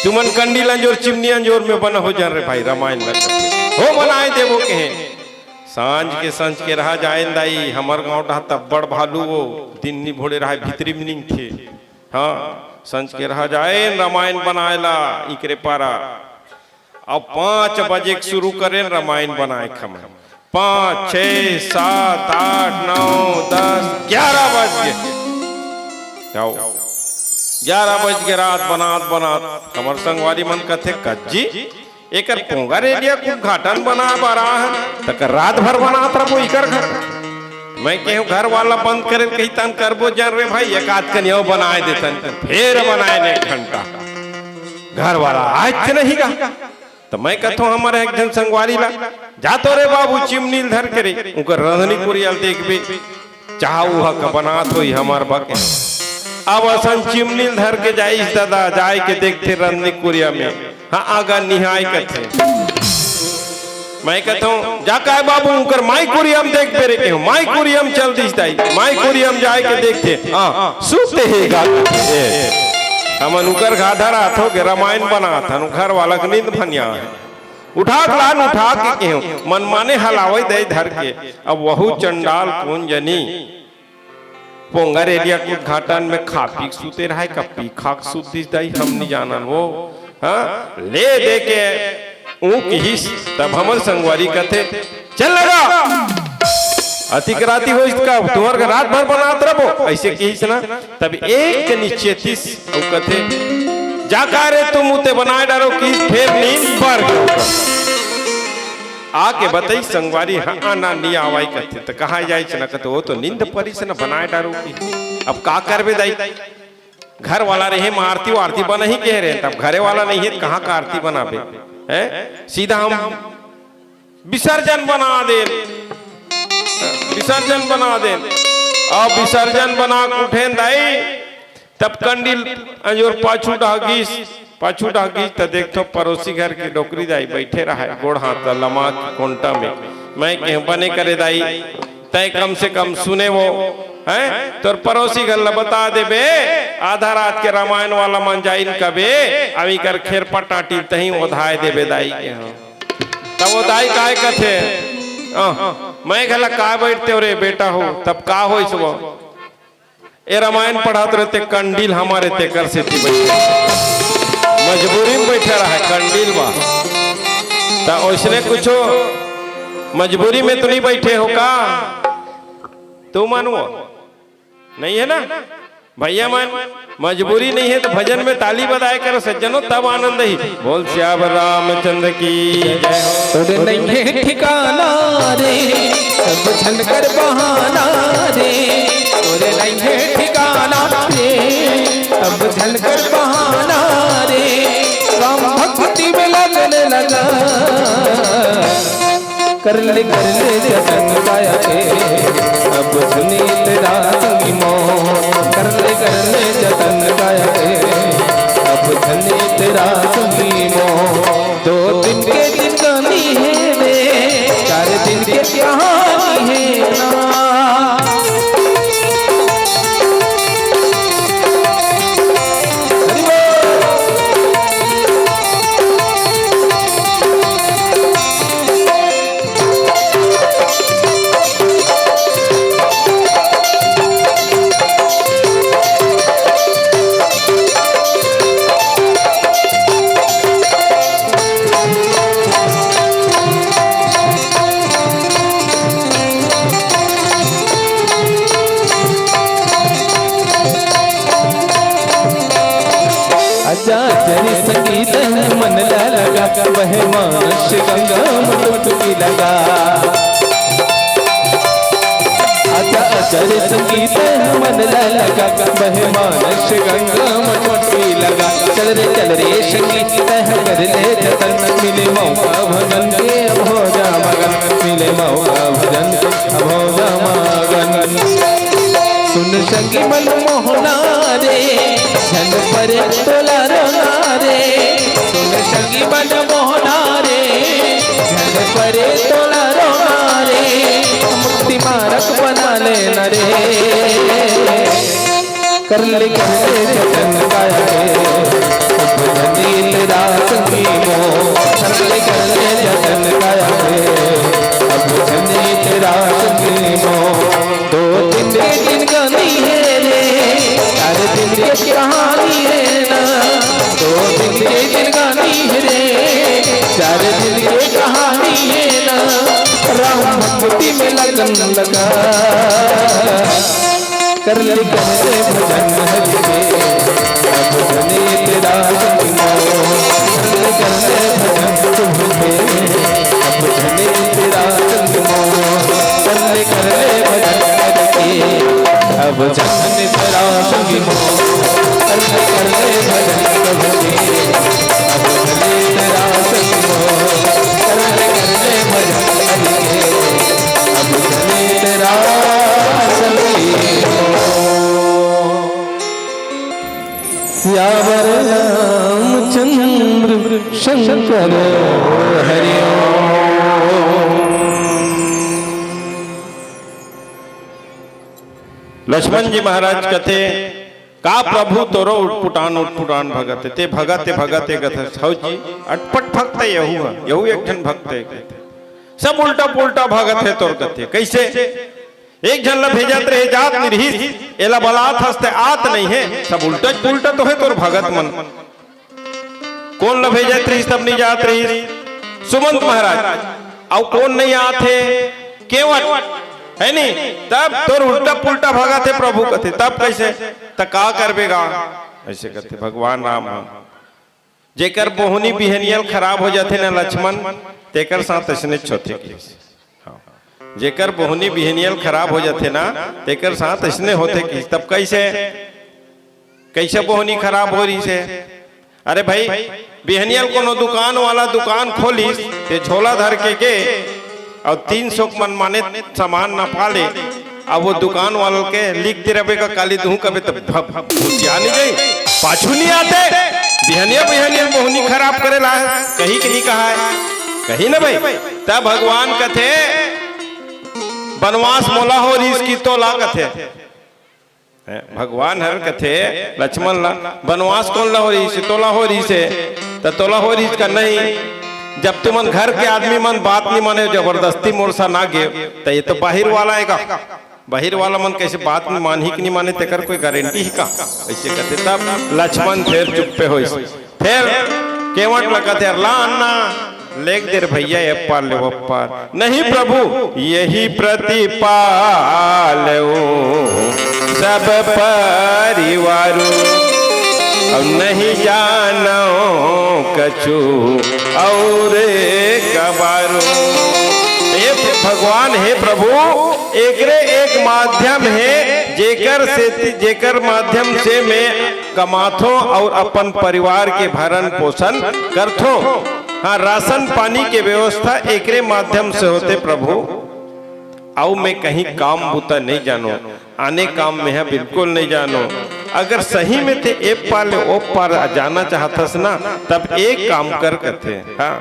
तुमन कंडी ल अंजोर चिमनी अंजोर में बना हो जान रे भाई, रामायण ना कथे, हो बनाए देबो कहे। सांझ के संझ के रहा जाए न दाई, हमर गांव डहा तब्बड़ भालू वो, दिन नी भोरे रहा भीतरी में निंगथे। हाँ, संझ के रहा जाए न रामायण बनाए ला, इकरे पारा। अब पाँच बजे के शुरू करें रामायण बनाए खमन। पाँच, छः, सात, आठ, नौ, दस, ग्यारह बज गे। आओ। ग्यारह बज गे रात बनात बनात। हमर संगवारी मन कथे, "कज्जी, एकर पोंगा रेडिया के उद्घाटन बना बर आहन, त कर रात भर बनात रहो इकर घर।" मैं कहूँ, "घर वाला बंद करे कही तन करबो जन रे भाई, एक आध कनिया बनाए देतन।" फेर बनाए ने एक घंटा। घर वाला आज नहीं गा। त मैं कथों हमर एक झन संगवारी ला, "जा तो रे बाबू चिमनील धर के रे, उकर रंधनी कुरिया ल देखबे, चाह उहा का बनात होई हमर बके।" अब असन चिमनील धर के जाइस दादा, जाए के देखथे रंधनी कुरिया में, हाँ, आगा निहाय कथे। मैं कथों, "जा काय बाबू, उकर माई कुरिया म देखबे रे," कहूँ, माई कुरिया म चल दिस दाई, माई कुरिया म जाए के देखथे, हाँ, सुते हे गा। ए, हमन उकर घाधर आथो के रामायण बनाथन, घर वाला के नींद भनिया है। उठा के लान, उठा के कहूँ, मन माने हलावई दई धर के। अब वहू चंडाल कोन जनी पोंगा रेडिया के उद्घाटन में खा पी के सुते रहाय, का पी खा के सुत दिस दाई, हम नहीं जानन वो। हाँ, ले दे के ऊँक हिस, तब हमर संगवारी कथे, "चल लगा, अतिक राती होइस का, तुहर के रात भर बनात रबो," ऐसे कहिस ना। तब एक कनी चेतिस अउ कथे, "जा का रे तुम उते बनाए डारो," कि फेर नींद पर आके बताई संगवारी, "हाँ, ना, नी आवई," कथे। त कहाँ जाइस ना, कथे, "वो तो नींद परिस ना, बनाए डारो," कि अब का करबे दाई, घर वाला रहे, म आरती वारती बनही कहे रहे, तब घरे वाला नहीं है, त कहाँ का आरती बनाबे? हैं? सीधा हम विसर्जन बना देन, विसर्जन बना देन। अब विसर्जन बना के उठेन दाई, तब कंडील अंजोर पाछू डहा गिस, पाछू डहा गिस, त देखथों परोसी घर के डोकरी दाई बइठे रहय, गोड़ हाथ ला लमा के कोंटा में। मैं कहें, "बने करे दाई, तैं कम से कम सुने वो, हैं? तोर पड़ोसी घर ला बता देबे, आधा रात के रामायण वाला मन जाइन कबे, अब इकर खेरपा टाटी तहीं ओधाय देबे दाई के, हाँ। तब वो दाई काय कथे, "अह, मैं घला काय बइठतेंव रे बेटा हो, तब का होइस वो?" ए रामायण पढ़त रहिथे, कंडील हमर हे तेकर सेती बइठे। मजबूरी में बइठे रहय कंडील मा। त ओइसने कुछो मजबूरी में तो नइ बइठे हो का? तुमन वो नइ हे ना? भइया मन, मजबूरी नइ हे त भजन में ताली बजाय करो सज्जनो, तब आनंद ही। बोल सियावर रामचंद्र की जय। तोरे नइहे ठिकाना रे, सब झन कर बहाना रे। तोरे नइहे ठिकाना रे, सब झन कर बहाना रे। राम भक्ति में लगन लगा, कर ले, कर ले जतन काया के, अब झन तेरा संगी मोर। कर ले, कर ले जतन काया के, अब झन तेरा संगी मोर। दो दिन के जिंदगानी हे रे, चार दिन के कहानी हे ना। हरि बोल। आजा आजा रे संगीत मन ला लगा, बहे मानस गंगा में डुबकी लगा। आजा आजा रे संगीत मन ला लगा, बहे मानस गंगा में डुबकी लगा। चल रे चल रे संगीत तह कर ले जतन, मिले मौका भजन के अब हो जा मगन, मिले मौका भजन के अब हो जा मगन। सुन संगी मन मोहना रे, झन परे तोला रोना रे। सुन संगी मन मोहना रे, झन परे तोला रोना रे। मुक्ति मारग बना लेना रे। कर ले कर ले जतन काया रे, अब झन तेरा संगी मोर। कर ले कर ले जतन काया रे, अब झन तेरा संगी मोर। दो दिन के जिंदगानी हे रे, चार दिन के कहानी हे ना। दो दिन के जिंदगानी हे रे, चार दिन के कहानी हे ना। राम भक्ति में लगन लगा, कर ले कर ले भजन हरि के, अब झन तेरा संगी मोर। कर ले कर ले भजन तुम के, अब झन तेरा संगी मोर। कर ले कर ले भजन हरि के, अब झन तेरा संगी मोर। कर ले कर ले भजन प्रभु के, अब झन तेरा संगी मोर। कर ले कर ले भजन हरि के, अब झन तेरा संगी मोर। सियावर रामचंद्र शंकर हरि ओम। लक्ष्मण जी महाराज कथे, "का प्रभु तोरो उटपुटान उटपुटान भगत हे, ते भगत हे, भगत हे कथस।" हौ जी, अटपट भक्त यहू हे, यहू एक ठन भक्त हे। सब उल्टा पुल्टा भगत हे तोर कथे। कइसे? एक झन ला भेजत रहे, जात नइ रिहिस, एला बलात हस ते आत नइ हे, सब उल्टा पुल्टा तो हे तोर भगत मन। कोन ला भेजत रिहिस तब नइ जात रिहिस? सुमंत महाराज। अउ कोन नइ आत हे? केवट, हे नी? तब तोर उल्टा पुल्टा भगत हे प्रभु कथे, तब कइसे? त का करबे गा? अइसे कथे भगवान राम ह। जेकर बोहनी बिहनियल खराब हो जाथे ना लक्ष्मण, तेकर साथ अइसनेच होथे कहिस। हाँ। जेकर बोहनी बिहनियल खराब हो जाथे ना, तेकर साथ अइसने होथे कहिस। तब कइसे, कइसे बोहनी खराब हो रहिस हे? अरे भाई, बिहनियल कोनो दुकान वाला दुकान खोलिस, ते झोला धर के गे, अउ तीन सौ के मनमाने सामान नपा ले, अब वो दुकान वाला के लिख दे रबे का काली दूं कबे त भ-, भ-, भुतिया नइ जाही, पाछू नइ आते, बिहनिया बिहनिया बोहनी खराब करे ला हे, कही कि नइ कहा हे, कही ना भाई। तब भगवान कथे, "बनवास मोला हो रिहिस कि तोला?" कथे, हैं, भगवान हर कथे लक्ष्मण ला, "बनवास कोन ला हो रहिस हे? तोला हो रहिस हे, त तोला हो रहिस का नहीं? जब तुमन घर के आदमी मन बात नहीं माने, जबरदस्ती मोर सा ना गे, त ये तो बाहिर वाला आएगा। बाहिर वाला मन कैसे बात नहीं मानही कि नहीं माने, तेकर कोई गारंटी ही का?" ऐसे कथे, तब लक्ष्मण फिर चुप्पे होइस। फिर केवट ला कथे, "ला अन्ना, लेग दे रे भैया, ए पार ले ओ पार।" "नहीं प्रभु, यही प्रतिपालऊ सब परिवारू, अब नहीं जानो कछु और कबारू।" हे भगवान, हे प्रभु, एकरे एक माध्यम हे, जेकर से, जेकर माध्यम से मैं कमाथों और अपन परिवार के भरण पोषण करथों। हाँ, राशन पानी के व्यवस्था एकरे माध्यम से होथे प्रभु। अउ मैं कहीं काम बूता नहीं जानों, आने काम में ह बिल्कुल नहीं जानों। अगर सही में ते ए पार ले ओ पार जाना चाहथस ना, तब एक काम कर कथे। हाँ,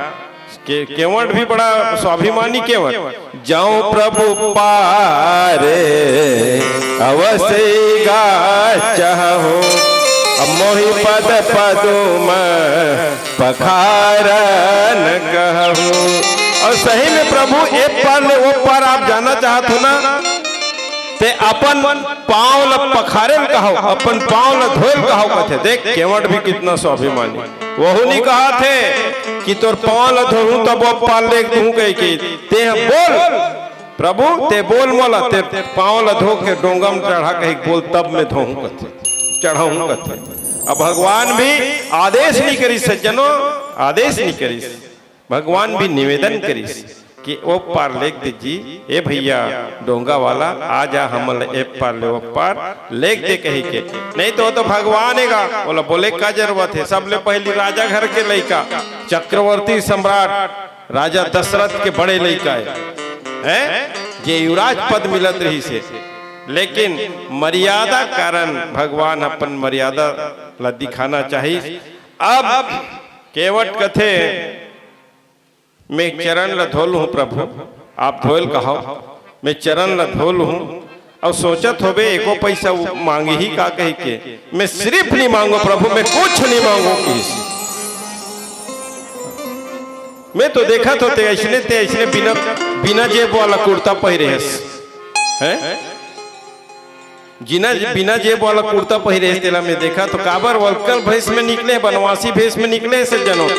के-, केवट भी बड़ा स्वाभिमानी केवट। "जाऊं प्रभु पार अवसे गा चाहूं, अब मोहि पद पदुम पखारन कहूं।" और सही में प्रभु ए पार ले ओ पार आप जाना चाहत हो ना, ते अपन पांव ल पखारे ल कहो, अपन पांव ल धोए ल कहो कथे। देख, केवट भी कितना स्वाभिमानी। वहू नहीं कहा थे कि तोर पांव ल धोहूं तब ओ पार लेग दूहूं कह के। ते बोल, "प्रभु, ते बोल मोला, ते पांव ल धो के डोंगा में चढ़ा कही बोल, तब मैं धोहूं कथे, चढ़ाहूं कथे।" अब भगवान भी आदेश नहीं करिस सज्जनों, आदेश नहीं करिस। भगवान भी निवेदन करिस कि ओ पार लेग दे जी, ए भैया डोंगा वाला, आ जा, हमन ल ए पार ले ओ पार लेग दे कही के। नहीं तो, तो भगवान एगा, ओला बोले का जरूरत है? सबले पहली राजा घर के लइका, चक्रवर्ती सम्राट राजा दशरथ के बड़े लइका है, हैं? जे युवराज पद मिलत रहिस हे, लेकिन मर्यादा कारण भगवान अपन मर्यादा ला दिखाना चाहिस। अब केवट कथे, "मैं चरण ला धो लूं प्रभु, आप धोए ल कहो, मैं चरण ला धो लूं।" अउ सोचत होबे, "एको पैसा मांगही का?" कही के, "मैं सिर्फ नहीं मांगों प्रभु, मैं कुछ नहीं मांगों।" कहिस, "मैं तो देखत हों ते अइसने, ते अइसने बिना, बिना जेब वाला कुर्ता पहिरे हस, हैं? जिना, बिना जेब वाला कुर्ता पहिरे हस, तेला मैं देखत हों, काबर वलकल भेष में निकले, बनवासी भेष में निकले हे सज्जनों।"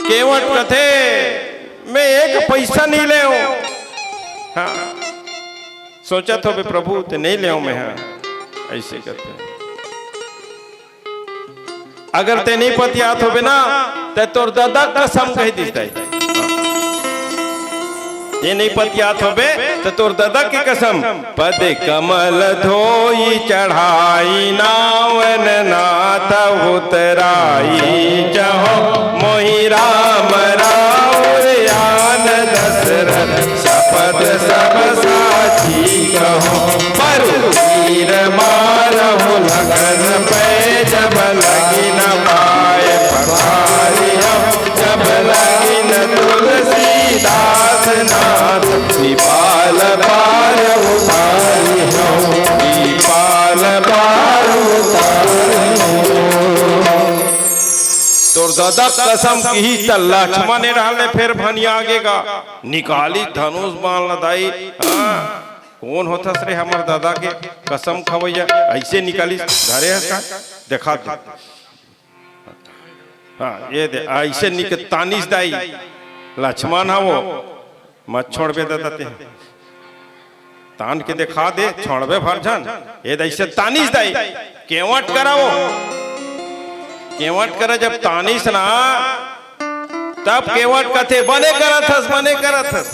केवट कथे, "मैं एक पैसा नहीं लेवों।" हाँ, सोचत होबे, "प्रभु, ते नहीं लेवों मैं," हाँ, ऐसे करते। अगर ते नहीं पतियात होबे ना, ते तोर ददा कसम कह दिस दाई। ते नहीं पतियात होबे, ते तोर ददा के कसम। "पद कमल धोई चढ़ाई नावन नाथ उतराई चहो, मोहि राम राउर आन दशरथ शपथ सब साची कहो। परु तीर मारहु लखन पै जब लगिन पाए पखारिहु। जब लगिन तुलसीदास नाथ विपाल पार उतारिहु। विपाल पार उतारिहु।" तोर ददा कसम किहिस त लक्ष्मण ए डाहर ले फेर भनिया आगे गा। निकालिस धनुष बाण ल दाई। हाँ, कोन होथस रे हमर ददा के कसम खवैया? अइसे निकालिस, धरे हस का? देखा दे। हाँ, ये दे, अइसे निक तानिस दाई। लक्ष्मण हा वो, मत छोड़बे ददा ते। तान के देखा दे, छोड़बे भर झन। ये दे अइसे तानिस दाई, केवट करा वो। केवट करा जब तानिस ना, तब केवट कथे, "बने करत हस, बने करत हस।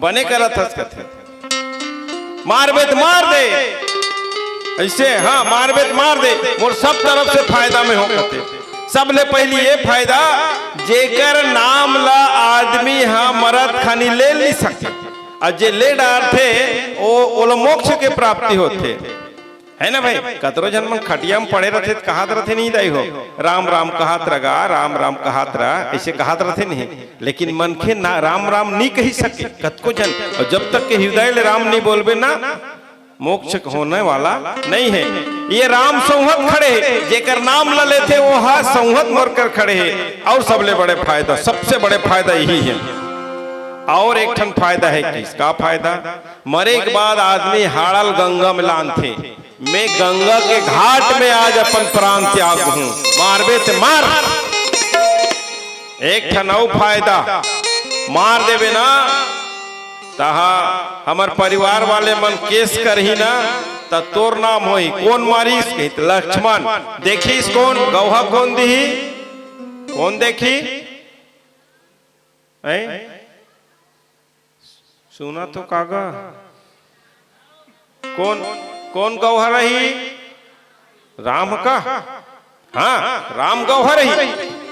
बने करत हस," कथे। "मारबे त मार दे।" अइसे, हाँ, "मारबे त मार दे, मोर सब तरफ से फायदा में हो," कथे। सबले पहिली ये फायदा, जेकर नाम ला आदमी हा मरत खानी ले नहीं सकते, अउ जे ले डारथे, ओ, ओला मोक्ष के प्राप्ति होथे। है ना भाई? कतरो झन मन खटिया में पड़े रथे त कहत रथे नहीं दाई हो, "राम राम कहत रह गा, राम राम कहत रह," ऐसे कहत रथे नहीं। लेकिन मनखे ना राम राम नहीं कही सके कतको झन। और जब तक के हृदय ले राम नहीं बोलबे ना, मोक्ष होने वाला नहीं है। ये राम संहत खड़े हे, जेकर नाम ल लेथे वो हा संहत मोर कर खड़े हे। और सबले बड़े फायदा, सबसे बड़े फायदा यही है। और एक ठन फायदा है। किसका फायदा? मरे के बाद आदमी हाड़ल गंगा में लानथे। मैं गंगा के घाट में आज अपन प्राण त्याग हूं। मारबे ते मार। एक ठन अउ फायदा, मार देबे ना, तहा हमर परिवार वाले मन केस करही ना, त तोर नाम होही। कोन मारिस? कहित लक्ष्मण। देखिस कोन? गौहा कोन दिही? कोन देखी? हैं? सुना तो कागा, कोन, कोन गौहा रही? राम का। हाँ, राम गौहा रही,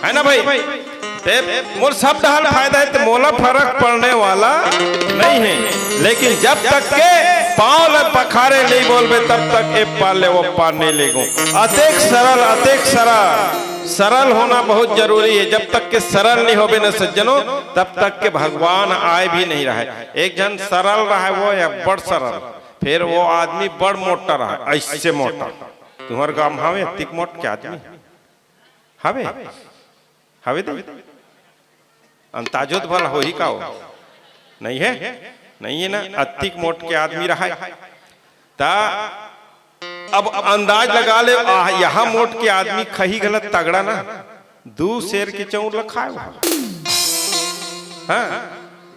है ना भाई? ते मोर सब डहर फायदा है, ते मोला फरक पड़ने वाला नहीं है। लेकिन जब तक के पाँव ल पखारे नहीं बोलबे, तब तक ए पार ले वो पार नहीं लेगो। अतेक सरल, अतेक सरल। सरल होना बहुत जरूरी है। जब तक के सरल नहीं होबे न सज्जनों, तब तक के भगवान आए भी नहीं रहे। एक झन सरल रहे, वो या बड़ सरल, फिर वो आदमी बड़ मोटा रहे, ऐसे मोटा। तुम्हर गांव में हवे अतिक मोट के आदमी? हवे? हवे दे? अंताजो तो भला होही का हो? नहीं है? नहीं है ना? अतिक मोट के आदमी रहे। ता अब अंदाज लगा ले, आ, यहाँ मोट के आदमी खही गलत तगड़ा ना, दू सेर के चौर ल खाए वो। हाँ,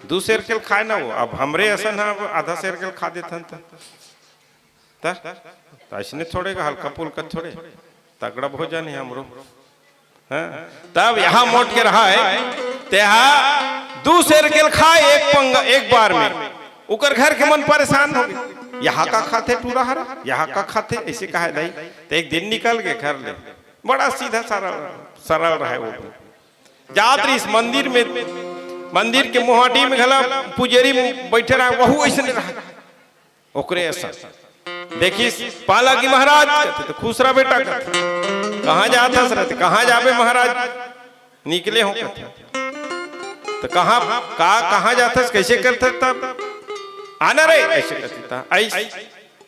दू सेर के ल खाए ना वो। अब हमरे असन हा, अब आधा सेर के ल खा देथन त, त, त अइसने थोड़े का, हल्का फुल्का थोड़े, तगड़ा भोजन है हमरो। हाँ? तब यहाँ मोट के रहा है, तेहा दू सेर के ल खाए एक पंग-, एक बार में। उकर घर के मन परेशान हो गए, यहाँ का खाथे टूरा हरा, यहाँ का खाथे, ऐसे कहे दाई। तो एक दिन निकल गए घर ले, बड़ा सीधा सरल, सरल रहे वो। जात रहिस मंदिर में, मंदिर के मुहाटी में घला पुजेरी में बैठे रहे, वहू ऐसे रहा। ओकरे असन। देखिस, पाला कि महाराज, कथे, "त खुश रह बेटा," कथे। "कहाँ जात हस?" कथे, "कहाँ जाबे महाराज, निकले हो," कथे। "त कहाँ, का, कहाँ जात हस, कैसे करत हस तब? आना रे," ऐसे कथे। "त ऐस,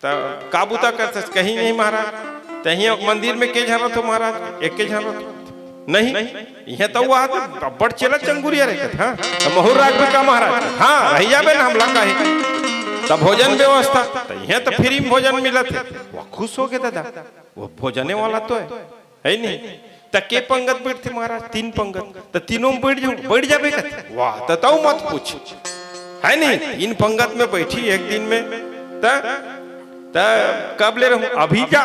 त का बुता करत हस?" "कहीं नहीं महाराज।" "तहीं मंदिर में के झन रथो महाराज?" "एक के झन रथो।" "नहीं, इहें त वो आदमी अब्बड़ चेला चंगुरिया रे," कथे, "हाँ, त महूर राखबे का महाराज?" "हाँ, रहि जाबे ना, हमला काहे?" "त भोजन व्यवस्था?" "त इहें त free में भोजन मिलत हे।" वो खुश हो गए दादा, वो भोजने वाला तो है, है नहीं? "त के पंगत बैठथे महाराज?" "तीन पंगत।" "त तीनों में बैठ जाऊं?" "बैठ जाबे," कथे। "वाह, त तऊ मत पूछ, है नहीं? तीन पंगत में बैठी एक दिन में, त, त कब ले रहूं?" "अभी जा।"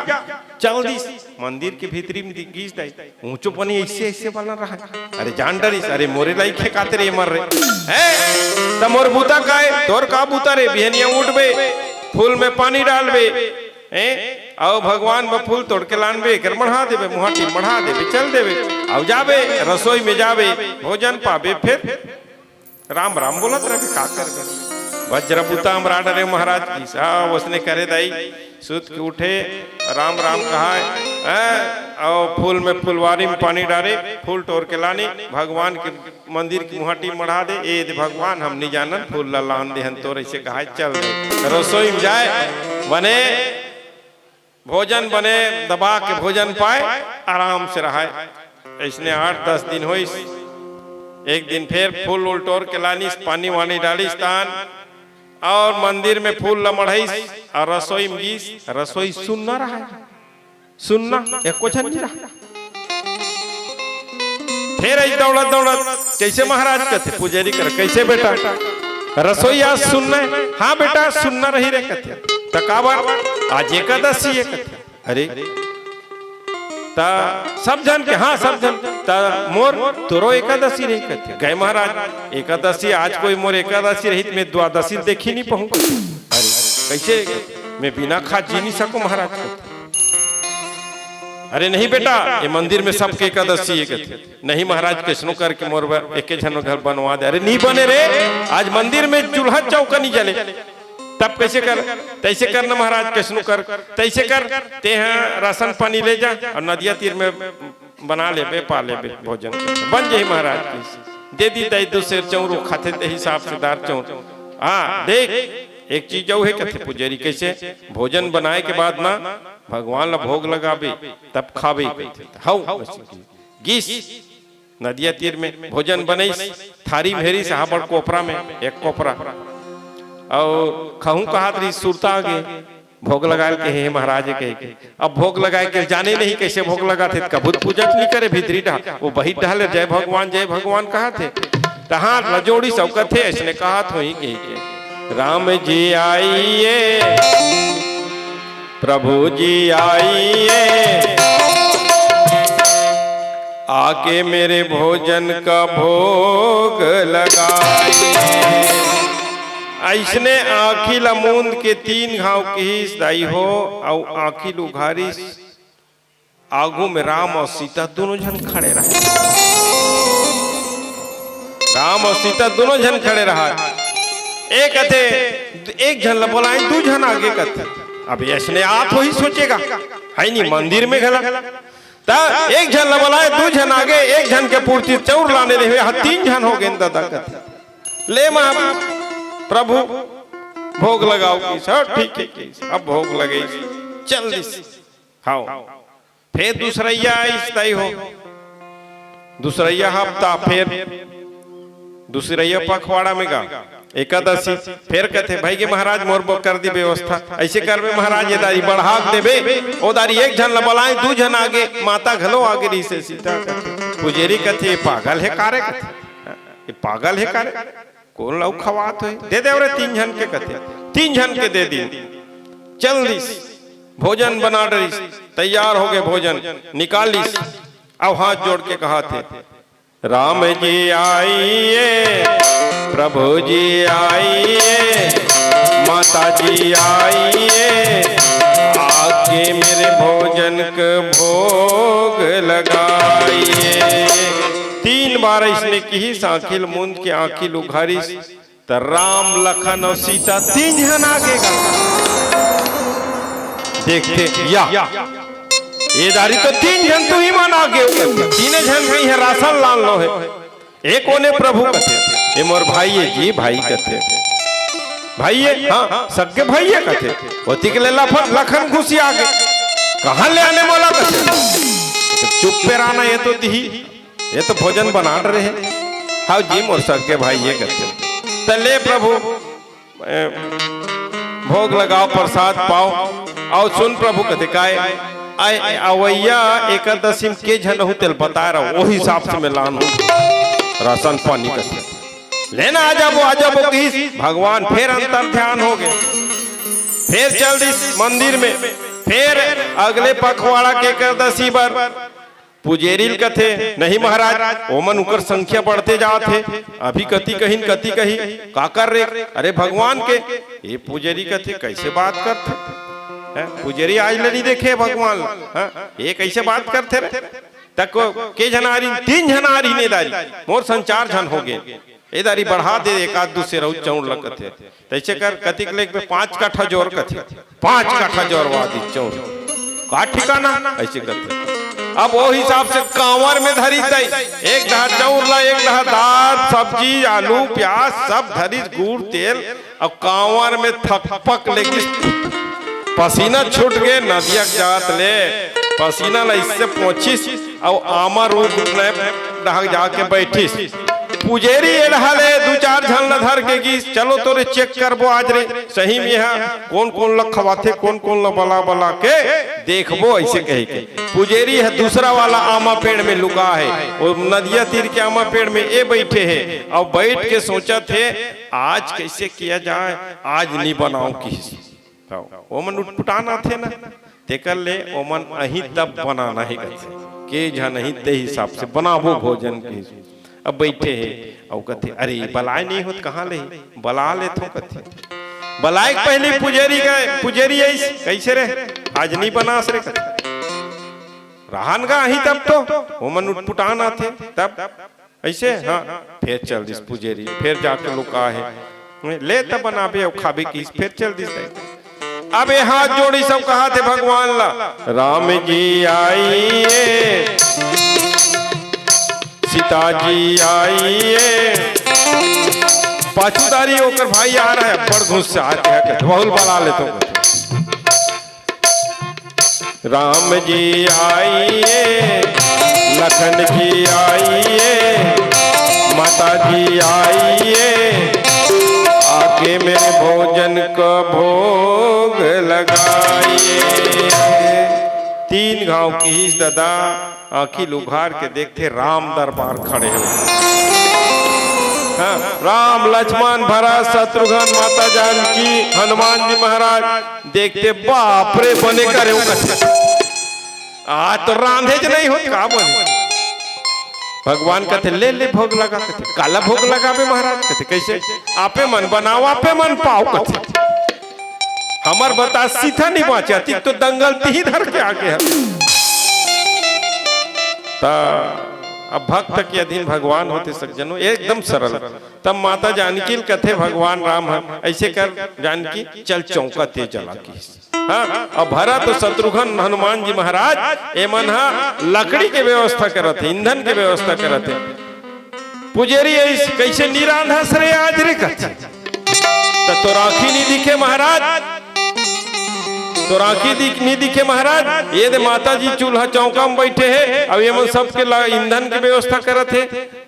चल दिस मंदिर के भीतरी में दि-, गिस दाई। ऊंचो पनी ऐसे, ऐसे वाला रहा। अरे जान डरिस, "अरे मोरे लाइक हे काते रे मर रे।" हैं? "त मोर बूता काय?" "तोर का बूता रे? बिहनिया उठबे, फूल में पानी डालबे, हैं? अउ भगवान बर फूल तोड़ के लानबे, एकर मढ़ा देबे, मुहाटी मढ़ा देबे, चल देबे, अउ जाबे, रसोई में जाबे, भोजन पाबे, फिर राम राम बोलत रहिबे, का करबे?" वज्र बूता अमरा डरे महाराज की। सा ओसने करे दाई, सुत के उठे, राम राम कहाय, हैं? अउ फूल में फुलवारी में पानी डारे, फूल टोर के लानी, भगवान के मंदिर की मुहाटी मढ़ा दे, "ए दे भगवान, हम नहीं जानन, फूल ला लान देहन तोर," ऐसे कहाय, चल दे। रसोई में जाए, बने भोजन बने, दबा के भोजन पाए, आराम से रहाय। ऐसने आठ दस दिन होइस। एक दिन फिर फूल उल टोर के लानिस, पानी वानी डालिस तान, अउ मंदिर में फूल ल मढ़ाइस, अउ रसोई में गिस, रसोई सुन्ना रहाय। सुन्ना, एको झन नहीं रहा। फिर आई दौड़त दौड़त, "कैसे महाराज?" कथे, पुजारी कर, "कैसे बेटा? रसोई आज सुन्ना हे?" "हाँ बेटा, सुन्ना रही रे," कथे। "त काबर?" "आज एकादशी हे," कथे। "अरे, त सब झन के?" "हाँ, सब झन।" "त मोर, तोरो एकादशी रही?" कथे। "गए महाराज, एकादशी आज कोई मोर एकादशी रही त मैं द्वादशी देखी नहीं पाहूं।" "अरे, कैसे?" "मैं बिना खात जी नहीं सकूं महाराज," कथे। "अरे नहीं बेटा, ये मंदिर में सबके एकादशी हे," कथे। "नहीं महाराज, कैसनो करके मोर बर एके झन घर बनवा दे।" "अरे नहीं बने रे, आज मंदिर में चूल्हा चौका नहीं जले, तब कइसे कर? तइसे कर न महाराज, कइसनो कर, तइसे कर, तेहा राशन पानी ले जा अउ नदिया तीर में बना लेबे, पा लेबे भोजन, बन जाही महाराज कइसे। दे दी दाई दू सेर चाउर, वो खाथे ते हिसाब से दार चाउर। हाँ, देख, एक चीज अउ हे कथे पुजारी, कइसे? भोजन बनाए के बाद ना भगवान ला भोग लगाबे, तब खाबे कथे। हौ, गिस नदिया तीर में भोजन बनइस, थारी में हेरिस, हाबड़ कोपरा में एक कोपरा। अउ खहूं कहत रहिस, सुरता आगे, भोग लगाए ल कहे हे महाराज कहे के। अब भोग लगाए के जाने नहीं कइसे भोग लगाथे, कभू पूजा नइ करे भीतरी डहा, वो बहिर डहा ले जय भगवान, जय भगवान कहत हे। तहां ल जोड़िस अउ कथे, अइसने कहत होही कहे के, राम जी आइए, प्रभु जी आइए, आके मेरे भोजन का भोग लगाइए। अइसने आंखी ल मूंद के तीन घांव किहिस दाई हो, अउ आंखी ल उघारिस। आगू में राम अउ सीता दूनों झन खड़े रहय। राम अउ सीता दूनों झन खड़े रहय। ए कथे, एक झन ल बोलाए, दू झन आगे कथे। अब अइसने आत होही सोचेगा, हे नी, मंदिर में घला। त एक झन ल बोलाए, दू झन आगे, एक झन के पूर्ति चाउर लाने रहे, यहां तीन झन हो गेन दादा कथे। ले मां प्रभु भोग लगाव किहिस, ठीक हे किहिस, अब भोग लगे, चल दिस। हव। फेर दूसरइया आइस दाई हो, दूसरइया हफ्ता फेर दूसरइया पखवाड़ा में गा एकादशी, फेर कथे, भाई के महाराज मोर बर कर दी व्यवस्था, अइसे करबे महाराज, ए दारी बढ़ा के देबे, ओ दारी एक झन ल बलाए, दू झन आगे, माता घलो आगे रहिसे सीता कथे। पुजेरी कथे, "ये पागल हे का रे?" कथे, "ये पागल हे का रे?" कोन ल अउ खवात होही? दे दे रे तीन झन के कथे। तीन झन के दे दिन। चल दिस। भोजन बना डरिस। तैयार हो गए भोजन। निकालिस। अउ हाथ जोड़ के कहत हे, "राम जी आइए, प्रभु जी आइए, माता जी आइए, आके मेरे भोजन के भोग लगाइए।" तीन बार अइसने किहिस, आंखी ल मूंद के आंखी ल उघारिस, त राम, लखन अउ सीता तीन झन आगे गा। देखथे, या, ए दारी तो तीन झन तुही मन आगे हो, तीने झन कहीं हे राशन लान लो हे। ए कोने प्रभु कथे, ए मोर भाई हे जी, भाई कथे। भाई हे, हाँ, सगे भाई हे कथे। ओती के ले लखन, लखन घुसी आगे। कहाँ ले आने मोला कथे। चुप पे रहना, ये तो दिही। ये तो भोजन बनात रहे। हाव जी, मोर सगे भाई हे कथे। त ले प्रभु, ए, भोग लगाव, प्रसाद पाव। अउ सुन प्रभु कथे काय, आय, अवइया एकादशी में के झन हो तेल बताए रहो, ओ हिसाब से मैं लान हूँ राशन पानी कथे। लेना आ जाबो, आ जाबो किहिस। भगवान फेर अंतर ध्यान हो गए, फेर चल दिस मंदिर में, फेर अगले पखवाड़ा के एकादशी बर पुजेरी ल कथे, "नहीं महाराज, ओमन उकर संख्या बढ़ते जात हे, अभी कति कहिन, कति कही, का कर रे?" अरे भगवान के, ये पुजेरी कथे, "कइसे बात करथे? हैं? पुजेरी आज ले नहीं देखे भगवान ल, हैं? ये कइसे बात करथे रे?" तक के झन आ रही, तीन झन आ रही ने दारी, मोर संग चार झन हो गए। ए दारी बढ़ा दे, एक आध दू सेर अउ चाउर ल कथे। तइसे कर, कतिक लेक पे पांच काठा जोर कथे। पांच काठा जोर वा दी चाउर। का ठिकाना? अइसे कथे। अब ओ हिसाब से कांवर में धरी तई। एक डहा चाउर ला, एक डहा दार, सब्जी, आलू, प्याज, सब धरी, गुड़, तेल। अब कांवर में थपक लेगिस। पसीना छूट गे, नदिया के जात ले। पसीना ला इससे पोंछिस। अउ आमा रूख में डहक जाके बैठिस। पुजेरी ए डहा ले दू चार झन ल धर के गिस, "चलो तोरे चेक करबो आज रे, सही में हा कोन कोन ल खवाथे, कोन कोन ल बला बला के देखबो," अइसे कहे के। पुजेरी ह दूसरा वाला आमा पेड़ में लुका हे, ओ नदिया तीर के आमा पेड़ में ए बैठे हे, अउ बैठ के सोचत हे, "आज कइसे किया जाए, आज नी बनाओ," किहिस। त ओमन उटपुटान आथे ना, तेकर ले ओमन अहीं तब बनाना हे कथे। के झन अहीं ते हिसाब से बनाबो भोजन के। अब बैठे हे, अउ कथे, "अरे, बलाए नहीं होत, कहाँ ले? बला लेथों," कथे। बलाए के पहले पुजेरी गए, पुजेरी आइस, "कइसे रे? आज नहीं बनास रे," कथे। रहन गा अहीं तब तो, ओमन उटपुटान आथे, तब अइसे, हाँ, फेर चल दिस पुजेरी, फेर जाके लुका हे। ले त बनाबे अउ खाबे किहिस, फेर चल दिस दाई। अब ये हाथ जोड़ी सब कहाथे भगवान ला, "राम जी आइए, सीता जी आइए।" पाछू डारी ओकर भाई आ रहा है, बड़ गुस्सा आते हैं, कहते, "बहुत बला लेते हो।" राम जी आइए, लखन जी आइए, माता जी आइए, आके मेरे भोजन का भोग लगाइए। तीन घाव किहिस ददा, आँखी ल उघार के देखथे, राम दरबार खड़े हे। हाँ, राम, लक्ष्मण, भरत, शत्रुघ्न, माता जानकी, हनुमान जी महाराज, देखथे, बाप रे, बने करे हो कथे। आज तो रांधेच नहीं हो, का बने? भगवान कथे, "ले, ले, भोग लगा," कथे। "काला भोग लगाबे महाराज?" कथे, "कैसे?" "आपे मन बनाओ, आपे मन पाओ," कथे। हमर बता सीता नहीं बाँचे, अतिक तो दंगल तिही धर के आगे हे। त अब भक्त के अधीन भगवान होथे सज्जनों, एकदम सरल। तब माता जानकी ल कथे भगवान राम ह, "ऐसे कर जानकी, चल चौका ते जला," किहिस। हाँ, अब भरत अउ शत्रुघ्न, हनुमान जी महाराज, एमन ह लकड़ी के व्यवस्था करत हे, ईंधन के व्यवस्था करत हे। पुजेरी, "ऐस-, कैसे नी रांधस रे आज रे?" कथे। "त तोर आँखी नी दिखे महाराज, तोर आँखी दिख, नी दिखे महाराज, ये दे माता जी चूल्हा चौका में बैठे हे, अब एमन सबके ला-, ईंधन के व्यवस्था करत हे।"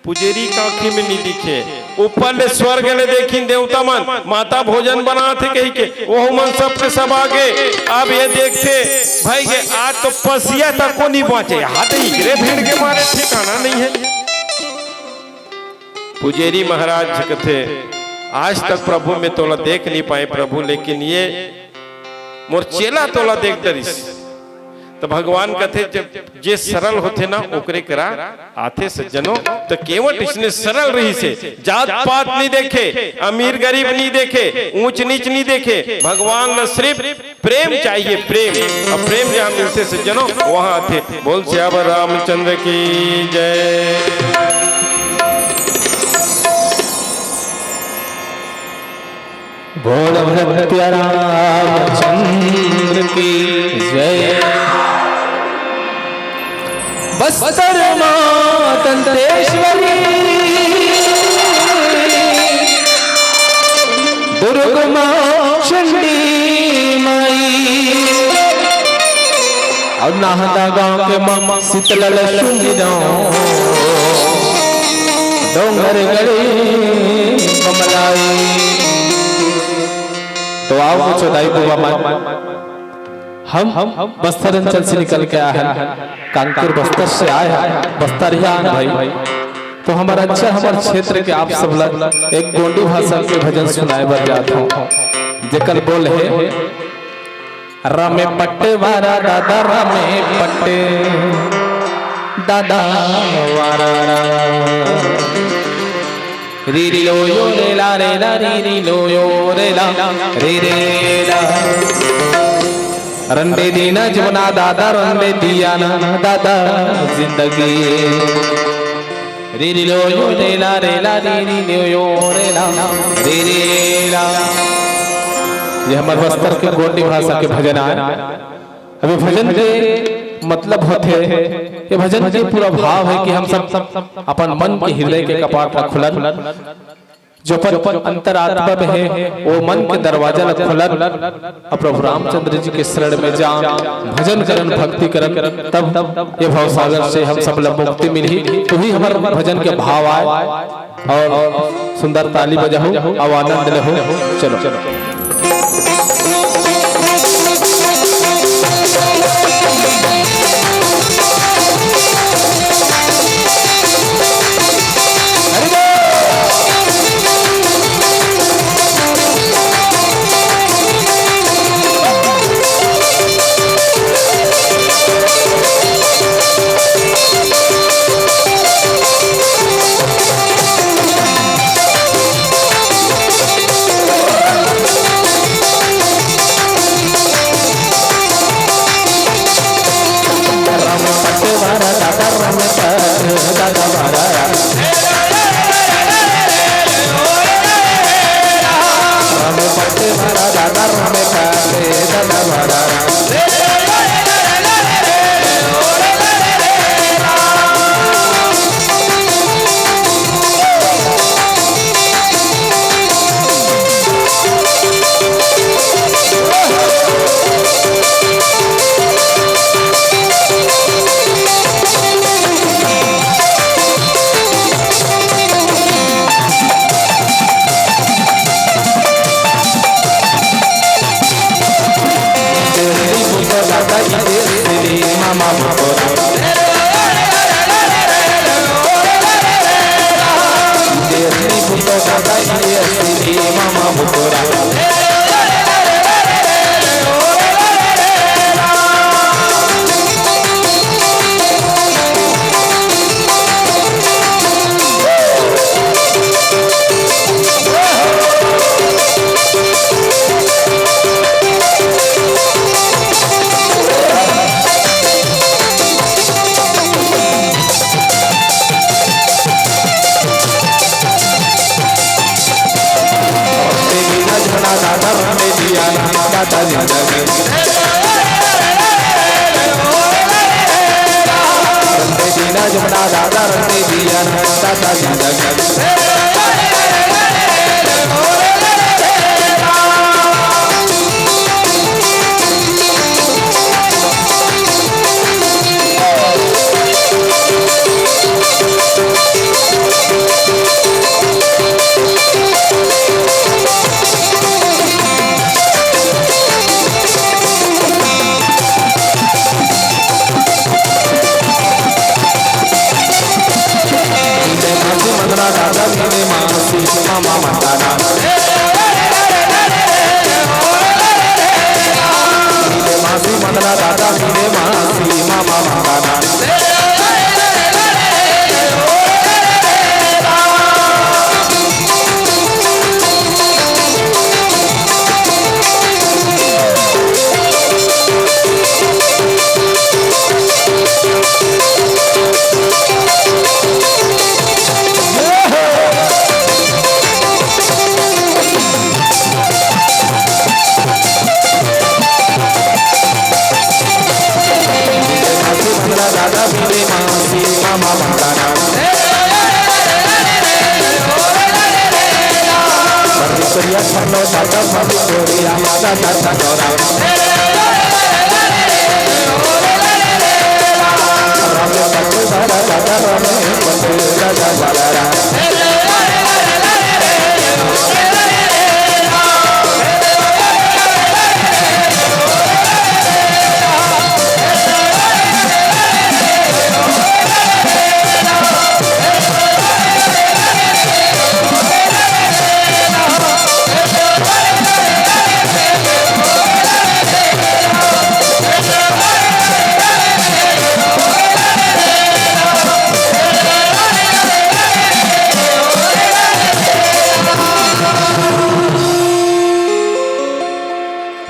पुजेरी के आँखी में नी दिखे, ऊपर ले स्वर्ग ले देखिन देवता मन, माता भोजन बनात हे कहिके, ओहू मन सबके सब आगे। अब ये देखथे, भाई के आज तो पसिया तको नी बाँचे, हाथ इकरे भीड़ के मारे ठिकाना नहीं हे। पुजेरी महाराज कथे, "आज तक प्रभु मैं तोला देख नहीं पाए प्रभु, लेकिन ये मोर चेला तोला देख डरिस।" तो भगवान कथे, "जब जे सरल होथे ना, ओकरे करा आथे सज्जनों।" तो केवट इसने सरल रहिसे, जात पात नहीं देखे, अमीर गरीब नहीं देखे, ऊंच नीच नहीं देखे, भगवान न सिर्फ प्रेम चाहिए, प्रेम। अब प्रेम जहाँ मिलथे सज्जनों, वहाँ आथे। बोल सियावर रामचंद्र की जय। बोल भरत रामचंद्र की जय। बस्तर माँ दंतेश्वरी, दुर्ग माँ चंडी माई, अउ नाहदा गांव के माँ शीतला ल सुन दो, डोंगर गढ़ी कमलाई। तो आओ कुछ दाई बुआ मन, हम बस्तर अंचल से निकल के आए हैं, कांकेर बस्तर से आए हैं, बस्तरिया भाई। तो हमर अंचल, हमर क्षेत्र के आप सब ला एक गोंडी भाषा के भजन सुनाए बर जात हूँ, जेकर बोल हे, "रमे पट्टे वारा दादा, रमे पट्टे दादा वारा रा।" री री लो यो रे ला रे ला, री री लो यो रे ला, रे रे ला। रंडे दीना जीवना दादा, रंडे दिया ना दादा जिंदगी। री री लो यो रे ला रे ला, री री लो यो रे ला, रे रे ला। ये हमर बस्तर के गोंडी भाषा के भजन आय। अब ये भजन के मतलब होथे, ये भजन के पूरा भाव है कि हम सब अपन मन के, हृदय के कपाट ला खुलन, जो अपन अंतरात्मा में है, वो मन के दरवाजा ला खुलन, और प्रभु रामचंद्र जी के शरण में जान, भजन करन, भक्ति करन, तब ये भवसागर से हम सब ला मुक्ति मिलही। तो ही हमर भजन के भाव आय। और सुंदर ताली बजाहू, अब आनंद लेहू। चलो। जमुना दादा रंग दिया दादा जिंदगी।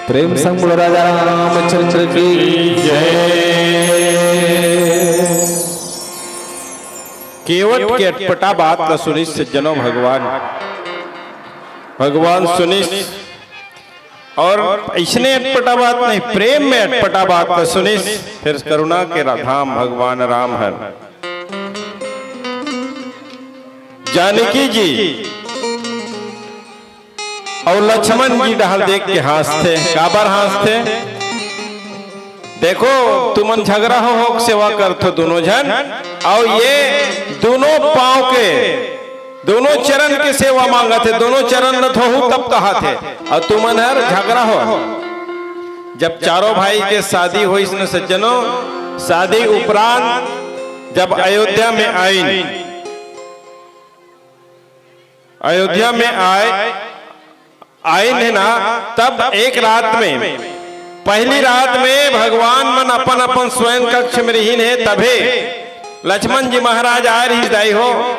प्रेम संग बोलो राजा रामचंद्र की जय। केवट के अटपटा बात ला सुनिस सज्जनों भगवान। भगवान सुनिस और अइसने अटपटा बात नहीं, प्रेम में अटपटा बात ला सुनिस। फिर करुणा के रा-, धाम भगवान राम हर जानकी जी अउ लक्ष्मण जी डहर देख के हाँसथे। काबर हाँसथे? देखो, तुमन झगरा हो, हो के सेवा करथो दोनों झन, अउ ये दोनों पाँव के, दोनों चरण के सेवा मांगत हे, दोनों चरण ल धोहू तब कहाथे, अउ तुमन हर झगरा हो। जब चारों भाई के शादी होइस न सज्जनों, शादी उपरांत जब अयोध्या में आइन, अयोध्या में आए, आइन हे ना, तब एक रात में, पहली रात में भगवान मन अपन अपन स्वयं कक्ष में रहिन हे, तभे लक्ष्मण जी महाराज आए रहिस दाई हो।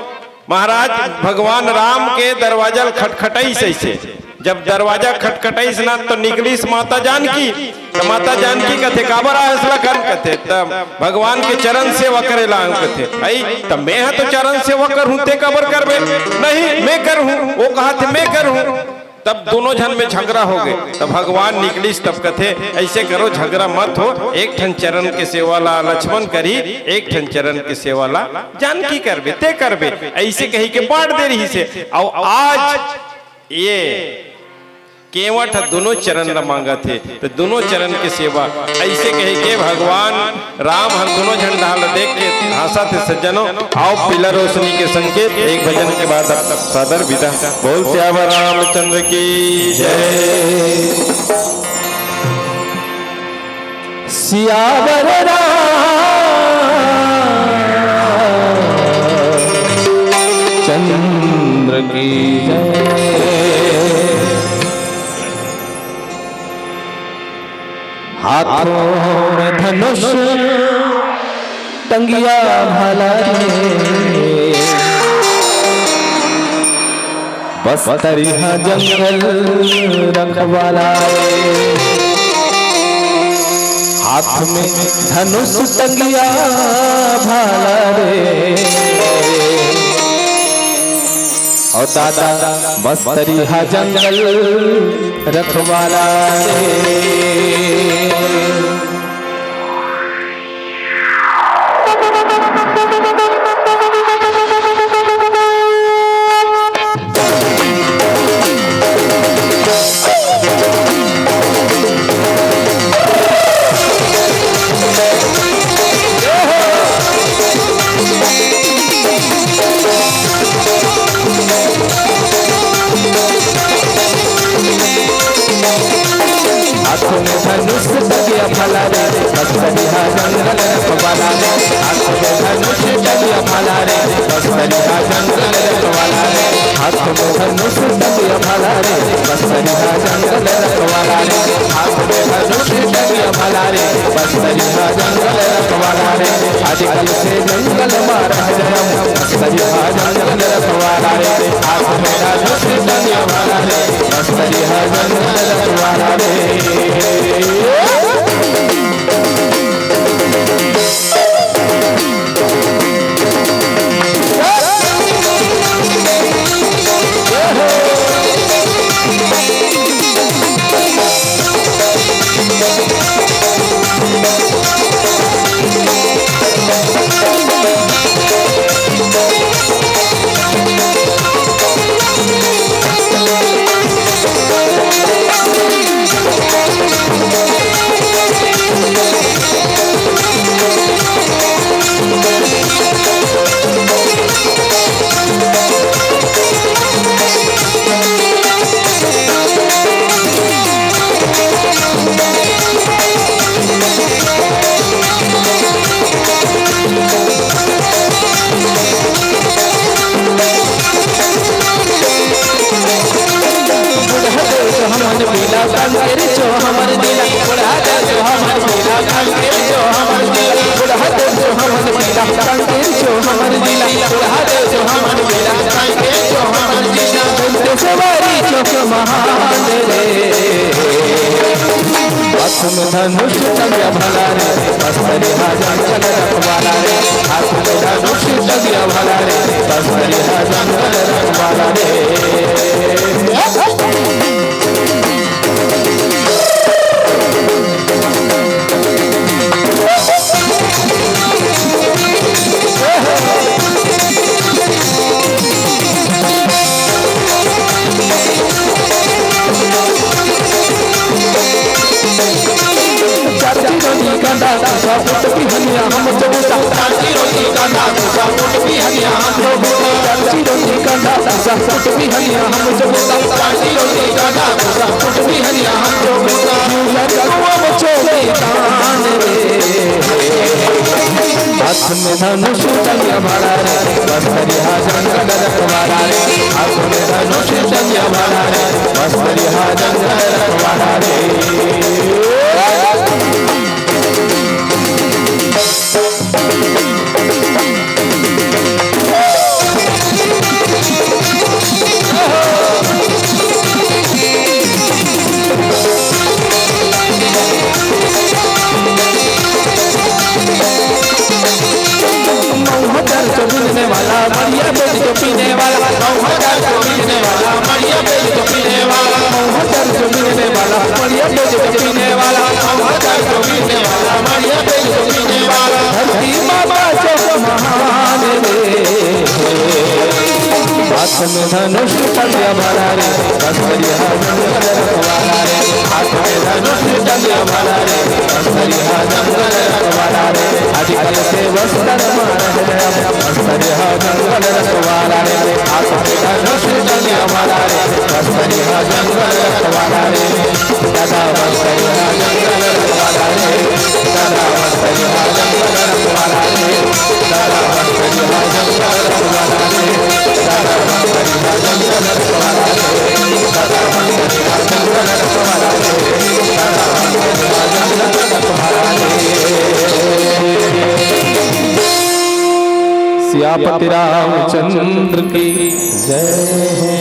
महाराज भगवान राम के दरवाजा ल खटखटाइस अइसे। जब दरवाजा खटखटाइस ना, तो निकलिस माता जानकी। त माता जानकी कथे, "काबर आए हस लखन?" कथे, "त भगवान के चरण सेवा करे ला आंव," कथे। "अई, त मैं ह तो चरण सेवा करहूं, ते काबर करबे?" "नहीं, मैं करहूं।" वो कहाथे, "मैं करहूं।" तब दोनों झन में झगरा हो गे। तब भगवान निकलिस, तब कथे, "अइसे करो, झगरा मत हो, एक ठन चरण के सेवा ला लक्ष्मण करही, एक ठन चरण के सेवा ला जानकी करबे, ते करबे।" अइसे कहि के बांट दे रहिस हे। अउ आज ये केवट ह दोनों चरण ल मांगत हे, त दोनों चरण के सेवा अइसे कहि के भगवान राम ह दोनों झन डहर ल देख के हाँसत हे। सज्जनों, आओ पीला रोशनी के संकेत, एक भजन के बाद आप सादर विदा। बोल सियावर रामचंद्र की जय। सियावर रामचंद्र की जय। हाथों में धनुष, टंगिया भाला रे, बस तरिहा जंगल रखवाला रे। हाथ में धनुष टंगिया भाला रे, और दादा बस तरिहा जंगल रखवाला रे। धनुष टंगिया भाला रे, बस्तरिहा जंगल रखवाला रे। हाथ में धनुष टंगिया भाला रे, बस्तरिहा जंगल रखवाला रे। आजकल से जंगल मा रह जायम, बस्तरिहा जंगल रखवाला रे। हाथ में धनुष टंगिया भाला रे, बस्तरिहा जंगल रखवाला रे। बुढ़ा दे जो हमन पीला, कंकर जो हमर नीला। बुढ़ा दे जो हमन पीला, कंकर जो हमर नीला। बुढ़ा दे जो हमन पीला, कंकर जो हमर नीला। बुढ़ा दे जो हमन पीला, कंकर जो हमर नीला। दंतेश्वरी चौक महान रे। हाथ में धनुष टंगिया भाला रे, बस्तरिहा जंगल रखवाला रे। हाथ में धनुष टंगिया भाला रे, बस्तरिहा जंगल रखवाला रे। चाची रोटी कांदा, कुसा फुट बिहनिया हम चबूता। चाची रोटी कांदा, कुसा फुट बिहनिया हम चबूता। चाची रोटी कांदा, कुसा फुट बिहनिया हम चबूता। चाची रोटी कांदा, कुसा फुट बिहनिया हम चबूता। जीव लगा कुआ में चोली तान रे। हाथ में धनुष टंगिया भाला रे, बस्तरिहा जंगल रखवाला रे। हाथ में धनुष टंगिया भाला रे, बस्तरिहा जंगल रखवाला रे। मऊहा चार सौ बीनने वाला, मड़िया बेच के पीने वाला। मऊहा चार सौ बीनने वाला, मड़िया बेच के पीने वाला। मऊहा चार सौ बीनने वाला, मड़िया बेच के पीने वाला। मऊहा चार सौ बीनने वाला, मड़िया बेच के पीने वाला। धरती माता जो महान रे। हाथ में धनुष टंगिया भाला रे, बस्तरिहा जंगल रखवाला रे। हाथ में धनुष टंगिया भाला रे, बस्तरिहा जंगल रखवाला रे। आजकल से बस्तर मा रह गया, बस्तरिहा जंगल रखवाला रे। हाथ में धनुष टंगिया भाला रे, बस्तरिहा जंगल रखवाला रे। दादा बस्तरिहा जंगल रखवाला रे। दादा बस्तरिहा जंगल रखवाला रे। दादा बस्तरिहा जंगल रखवाला रे। दादा बस्तरिहा जंगल रखवाला रे। दादा बस्तरिहा जंगल रखवाला रे। दादा बस्तरिहा जंगल रखवाला रे। सियापति रामचंद्र की जय हो।